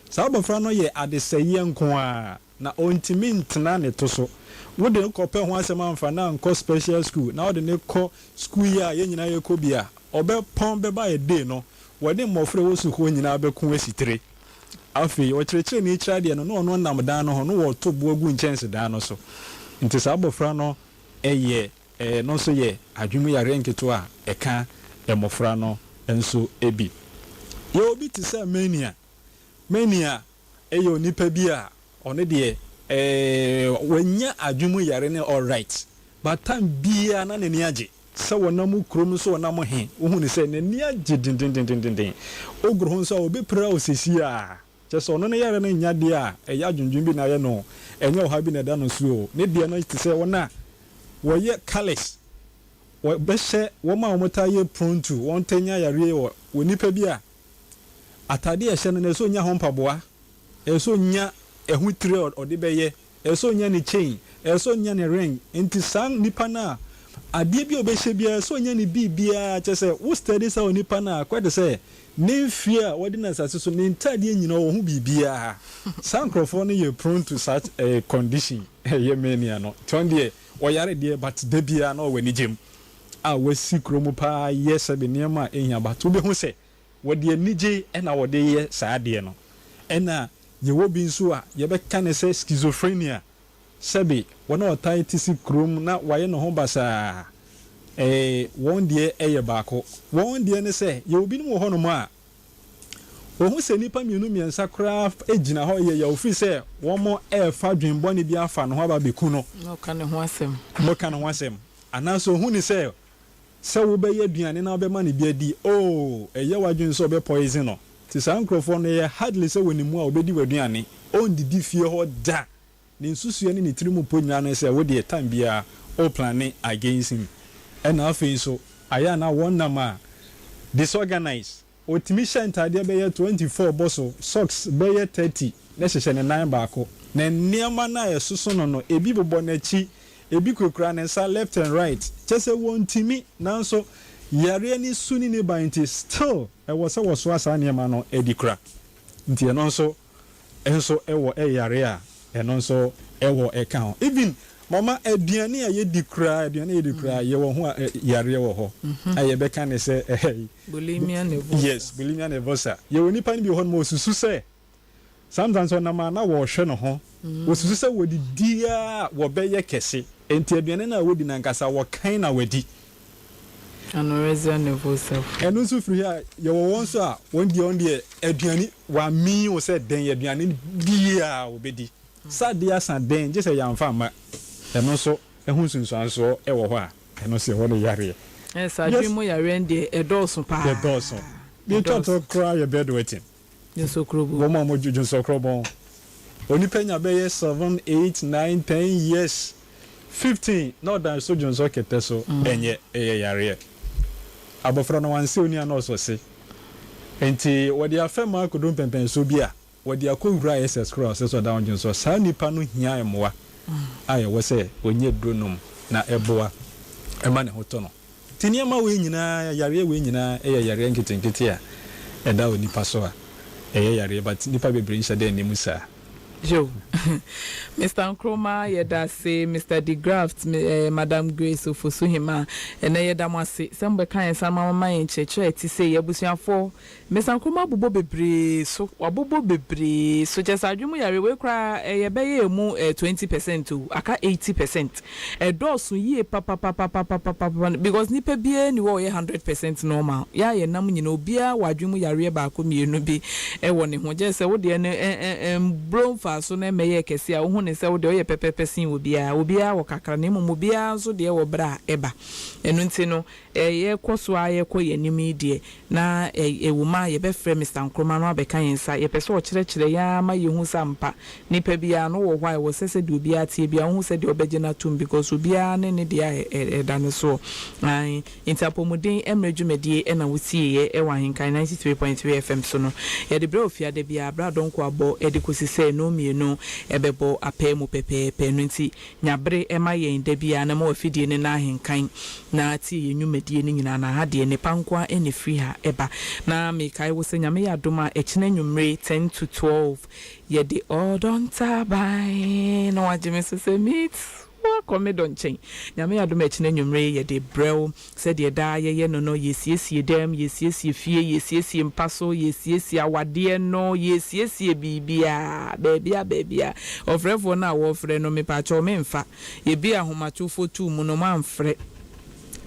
Saa abɔfra no yɛ adesɛeɛ nko ara. Na ɔntumi ntena ne to so. Wode no kɔpɛ ho asɛm amfa no ankɔ special school na wode no kɔ school yi a yɛn nyinaa yɛkɔ bi a, ɔbɛpɔn bɛba a day no, wɔne mmɔfra a ɛwɔ sukuu hɔ nyinaa bɛko asi tire. Afei ɔkyerɛkyerɛni kyerɛ adeɛ no na ɔno nam dan no ho na ɔreto boɔ gu nkyɛnsedan no so. Nti saa abɔfra no yɛ, ɛno nso yɛ adwene mu yareɛ nketewa a ɛka mmɔfra no nso bi. Yɛwɔ bi te sɛ mania. Mania yɛ onipa bi a ɔno deɛ eh, wanya adwene mu yare no alright, but time biara na n'ani agye. Sɛ wɔnam kurom nso ɔnam he, wohu no sɛ n'ani agye dendendendenden. Ogoro ho nso a, obepira wo seesei ara. Kyerɛ sɛ ɔno ne yare no nyɛ adeɛ a ɛyɛ adwendwen bi na ayɛ no o, ɛnyɛ ɔhaw bi na ɛda no so o. Ne deɛ no te sɛ wɔn a wɔyɛ callous, wɔbɛhyɛ wɔn a wɔtaa yɛ prone to, wɔtaa nya yareɛ yi wɔ onipa bi a Atade a ɛhyɛ no no, ɛsɛ sɛ onya ho mpaboa, ɛsɛ sɛ onya ɛho tire a ɔde bɛyɛ, ɛsɛ sɛ onya ne chain, ɛsɛ sɛ onya ne ring. Nti saa nipa no a, adeɛ bi a ɔbɛhyɛ biara, ɛsɛ sɛ onya ne biribiara. Kyerɛ sɛ, wo study saa onipa no a, akɔyɛ te sɛ ne mfeɛ a wadi no asase so, ne ntaadeɛ nyinaa, ɔwɔ ho biribiara. Saa nkorɔfoɔ no yɛ prone to such a condition, ɛyɛ mania no. Nti ɔno deɛ, ɔyare deɛ, but da biara na ɔwɔ anigye mu. A wɔasi kuro mu paa yɛ sɛbe nneɛma a ɛhia but wobɛhu sɛ wɔde anigye na wɔde yɛ saa adeɛ no. Ɛna yɛwɔ bi nso a yɛbɛka no sɛ schizophrenia, sɛbe wɔn a wɔtaa te si kurom na wɔayɛ ne ho basaa, ɛɛ wɔn deɛ yɛ baako. Wɔn deɛ ne sɛ yɛwɔ binom wɔ hɔnom a wɔhu sɛ nnipa mmienu mmiɛnsa koraa gyina hɔ yɛ yaw firi sɛ wɔrefa dwen bɔne bi afa ne ho aba abɛku no. Na ɔka ne ho asɛm. Na ɔka ne ho asɛm. Anaasɛ ohu no sɛ, sɛ wobɛyɛ aduane na wobɛma no bi adi, oh, ɛyɛ w'adwene sɛ ɔbɛ poison no. Nti saa nkorɔfoɔ no, ɛyɛ hardly sɛ wɔnim mu a ɔbɛdi w'aduane. Ɔndidi fie hɔ da. Ne nsusuiɛ ne ne tiri mu pɔ nyinaa ne sɛ wo deɛ time biara wo plane against him. Ɛna afei nso, ayɛ a na wɔn nam a, disorganized. Ɔtumi hyɛ ntaadeɛ bɛyɛ 24 bɔ so, socks bɛyɛ 30 na ɛhyehyɛ ne nan baako. Na nneɛma no a ɛsoso no no, ebi bobɔ n'akyi, ebi kurakura ne nsa left and right. Kyerɛ sɛ wɔntumi, nanso yareɛ no su ne ne ba nti, still ɛwɔ sɛ wɔsoa saa nneɛma no de kura. Nti ɛno nso nso wɔ yare a ɛno nso wɔ ɛka ho. Even mama aduane a yɛdi koraa, aduane a yɛdi koraa, yɛwɔ ho a yareɛ wɔ hɔ a yɛbɛka ne sɛ ɛhɛ. Bulimia nervosa. Yes, bulimia nervosa. Yɛwɔ nipa no bi wɔ hɔ nom a wɔsusu sɛ sometimes ɔnam a na wɔrehwɛ ne ho. Wɔsusu sɛ wɔdidi a wɔbɛyɛ kɛse. Nti aduane no a wɔdi no ankasa wɔkan na wɔadi. Anorexia nervosa. Ɛno nso firi a yɛwɔ wɔn nso a wɔn deɛ, wɔn deɛ aduane wɔamii wo sɛ dɛn, aduane biara wɔbɛdi. Sa deɛ asa dɛn gye sɛ yɛamfa amma. Ɛno nso ɛho nsunsuansoɔ ɛwɔ hɔ a ɛno nso ɛwɔ no yareɛ. Ɛsɛ adwene mu yareɛ deɛ ɛdɔɔso paa. Ɛdɔɔso. Deɛ etwa to koraa yɛ bedwetting. Nsokurobo. Wɔn a wɔdwo dwonsɔkorɔbɔn. Onipa nya bɛyɛ 7, 8, 9, 10 years, 15 na ɔdan so dwonsɔ kɛtɛ so, ɛnyɛ ɛyɛ yareɛ. Abɔfra no wansɛ oni a na ɔsɔ se. Nti wɔde afɛ mu akɔduru mpɛmpɛnsoɔ bi a wɔde akɔwura SS koraa ɔsɛ sɛ ɔda ho dwonsɔ. Saa nipa no hia mmoa a ɛwɔ sɛ ɔnyɛ duro nom na ɛboa ɛma ne ho tɔ no. Nti nneɛma wei nyinaa, yareɛ wei nyinaa ɛyɛ yareɛ nketenkete a ɛda onipa so a ɛyɛ yareɛ, but nipa bebree nhyɛ dɛ anim saa. Yo, Mr. Nkrumah, yɛda ase, Mr. De Graft, Madam Grace Ofosuhima, ɛnɛ yɛda mo ase sɛ mobɛka yɛn nsa ma mama yɛn nkyerɛkyerɛ ti sɛ yɛabusuafoɔ. Mr. Nkrumah bobɔ bebree so, wabobɔ bebree so kyɛ sɛ adwene mu yare wei koraa ɛyɛ bɛyɛ emu 20% o, aka 80%. Ɛdɔɔso yie papapapapapapa because nipa biara ni hɔ a ɔyɛ 100% normal. Yɛ a yɛnam nyina, obiara wɔ adwene mu yareɛ baako mmienu bi ɛwɔ ne ho. Gye sɛ wodeɛ no ɛ ɛ mburo mfa so na ɛmɛyɛ kɛse a wohu ne sɛ wodeɛ ɔyɛ pɛpɛpɛ sen obiara. Obiara wɔ kakra, na mmom obiara nso deɛ wɔ berɛ a ɛba. Ɛno nti no yɛkɔ so a yɛkɔ yɛn anim yi deɛ na ɛwɔ mu a yɛbɛfrɛ Mr. Nkrumah no abɛka yɛn nsa. Yɛpɛ sɛ ɔkyerɛkyerɛ yɛn ama yɛhu sɛ ampa nipa biara no wɔ hɔ a ɛwɔ sɛ sɛdeɛ obiara tie biara wohu sɛdeɛ ɔbɛgye no atom because obiara ne ne deɛ a ɛda ne soɔ. Ae, nti apɔmuden mmerɛ dwumadie ɛna wotieɛ ɛwɔ Ahenkan 93.3 FM so no. Yɛde berɛ ofiada biara berɛ a dɔnko abɔ ɛde kɔsi sɛ no mmienu ɛbɛbɔ apɛɛ mu pɛpɛɛpɛ no. Nti nyabere ɛma yɛn da biara na ma wafidie no na Ahenkan na tie yɛn nnwumadie no nyinaa. Na ha deɛ nipa nko a ɛna firi ha ɛba. Na mekae wo sɛ Nyame yɛ adom a ɛkyena nnwummere 10 to 12 yɛde Ɔdɔ Ntaban na wagye me so sɛ meet wakɔ me dɔ nkyɛn. Nyame yɛ adom a ɛkyena nnwummere yɛde brɛw sɛdeɛ daa yɛyɛ no, yɛsiesie dɛm, yɛsiesie fie, yɛsiesie mpa so, yɛsiesie awadeɛ no, yɛsiesie biribiaa baabia baabia. Ɔfrɛfoɔ no a wɔfrɛ no, mepaakyɛw, memfa yɛbi ahomatorofoɔ tuu mu no moamfrɛ.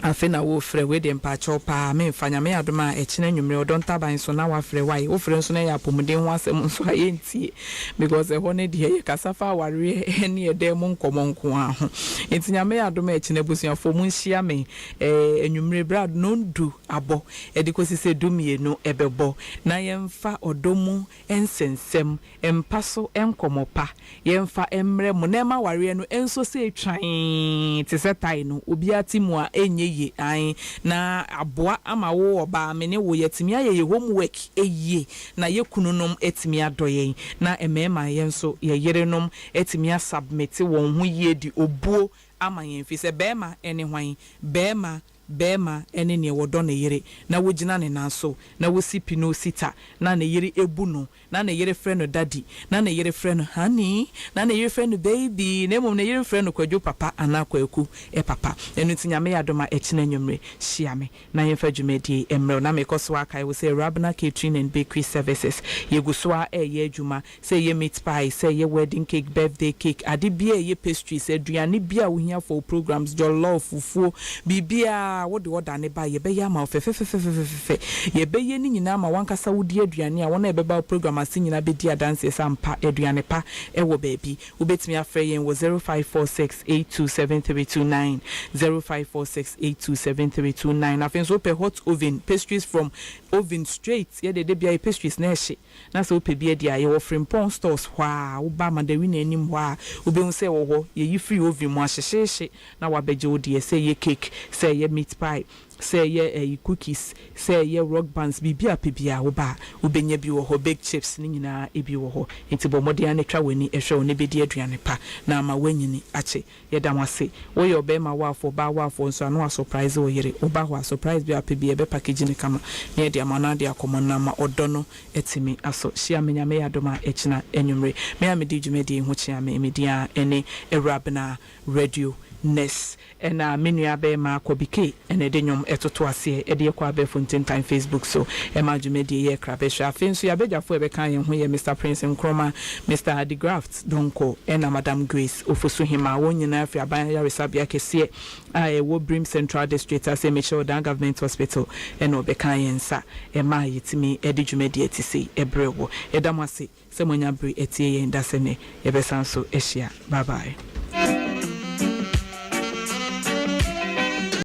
Afei na wofrɛ wei deɛ, mpaakyɛw paa, memfa. Nyame yɛ adom a ɛkyena nnwummerɛ Ɔdɔ Ntaban so na wafrɛ wae. Wofrɛ nso na ɛyɛ apɔmuden ho asɛm nso a yɛntie because ɛhɔ no deɛ yɛkasa fa awareɛ ne ɛdɛn mu nkɔmmɔ nko ara ho. Nti Nyame yɛ adom a ɛkyena, abusuafoɔ, mu nhyia me anwummerɛ berɛ a 10 abɔ ɛde kɔsi sɛ 12 ɛbɛbɔ na yɛmfa ɔdɔ mu nsɛnsɛm mpa so nkɔmmɔ pa yɛmfa mmerɛ mo na ɛma awareɛ no nso sɛ etwan te sɛ tae no obiara te mu a ɛnyɛ yie. Ae, na aboa ama wo ɔbaa me ne wo yɛtumi ayɛ yɛ homework yie na yɛ kununom atumi adɔ yɛn, na mmarima yɛn nso yɛ yerenom atumi asubmit wɔn ho yie de obuo ama yɛn fi sɛ bɛrima ne hwan. Bɛrima, bɛrima ne nea wɔdɔ ne yere na wogyina ne nan so na wosi pi na osi ta na ne yere ebu no na ne yere frɛ no daddy na ne yere frɛ no honey na ne yere frɛ no baby, na mmom ne yere frɛ no Kwadwo papa anaa Kwaku ɛ papa. Ɛno nti Nyame yɛ adom a ɛkyena anwummere hyia me na yɛmfa dwumadie mmerɛw. Na mekɔ so akae wo sɛ Rabna Catering and Bakery Services, yɛgu so a ɛyɛ adwuma sɛ ɛyɛ meat pie, sɛ ɛyɛ wedding cake, birthday cake, ade bia ɛyɛ pastries, aduane bi a wohia for programs, jollof, fufuo, biribiaa wode ɔda ne ba yɛbɛyɛ ama wo fɛfɛfɛfɛfɛfɛ. Yɛbɛyɛ ne nyinaa ma wankasa wodi aduane a wɔn a ɛbɛba wo program ase nyinaa bɛdi adanseɛ sɛ ampa aduane pa ɛwɔ baabi. Wobɛtumi afrɛ yɛn wɔ 0546 827329, 0546 827329. Afei nso wopɛ hot oven pastries from oven straight, yɛde de bia yɛ pastries na ɛhye na sɛ wopɛ bi adi a, yɛwɔ Frimpɔn Stores hɔ a woba Madawina anim hɔ a wobɛhu sɛ wɔ hɔ yɛyi firi oven mu ahyehyeehye na wabɛgye wo deɛ, sɛ ɛyɛ cake, sɛ ɛyɛ meat pie. Sɛ ɛyɛ ɛyi cookies, sɛ ɛyɛ rock bands, biribi a pɛ biara woba a wobɛnya bi wɔ hɔ, baked chips ne nyinaa ebi wɔ hɔ. Nti bɔ mmɔden ara na twa w'ani hwɛ wo na bɛdi aduane pa na ama woanyini akyɛ. Yɛda mo ase. Woyɛ ɔbarima wafoɔ, ɔbaa wafoɔ nso a na woasɔpraese wo yere. Woba hɔ a, surprise biara a wopɛ biara yɛbɛ package no kama na yɛde ama wo na wode akɔmɔ no ama ɔdɔ no atumi asɔ. Hyia me Nyame yɛ adom a ɛkyena anwummere. Me a medi dwumadie yi ho kyea me, me din ara ne Awurabena Radio Nurse. Ɛna me nua bɛɛma Kɔbi Kay na ɛde nnwom toto aseɛ de kɔ abɛɛfo ntentan Facebook so ma dwumadie yɛ kra bɛhwɛ. Afei nso yɛabadwafoɔ a ɛbɛka yɛn ho yɛ Mister Prince Nkrumah, Mister Adigraft Donkor ɛna Madam Grace Ofosu Hemaa. Wɔn nyinaa firi Aban Ayaresabea kɛseɛ a ɛwɔ Birim Central District ase Michelle Dan Government Hospital ɛna wɔbɛkaa yɛn nsa ɛmaa yɛtumi de dwumadie a ɛte sei brɛɛ wɔ. Yɛda mo ase sɛ moanya bere atie yɛn dasɛ nnɛ. Yɛbɛsan so ahyia. Bye bye.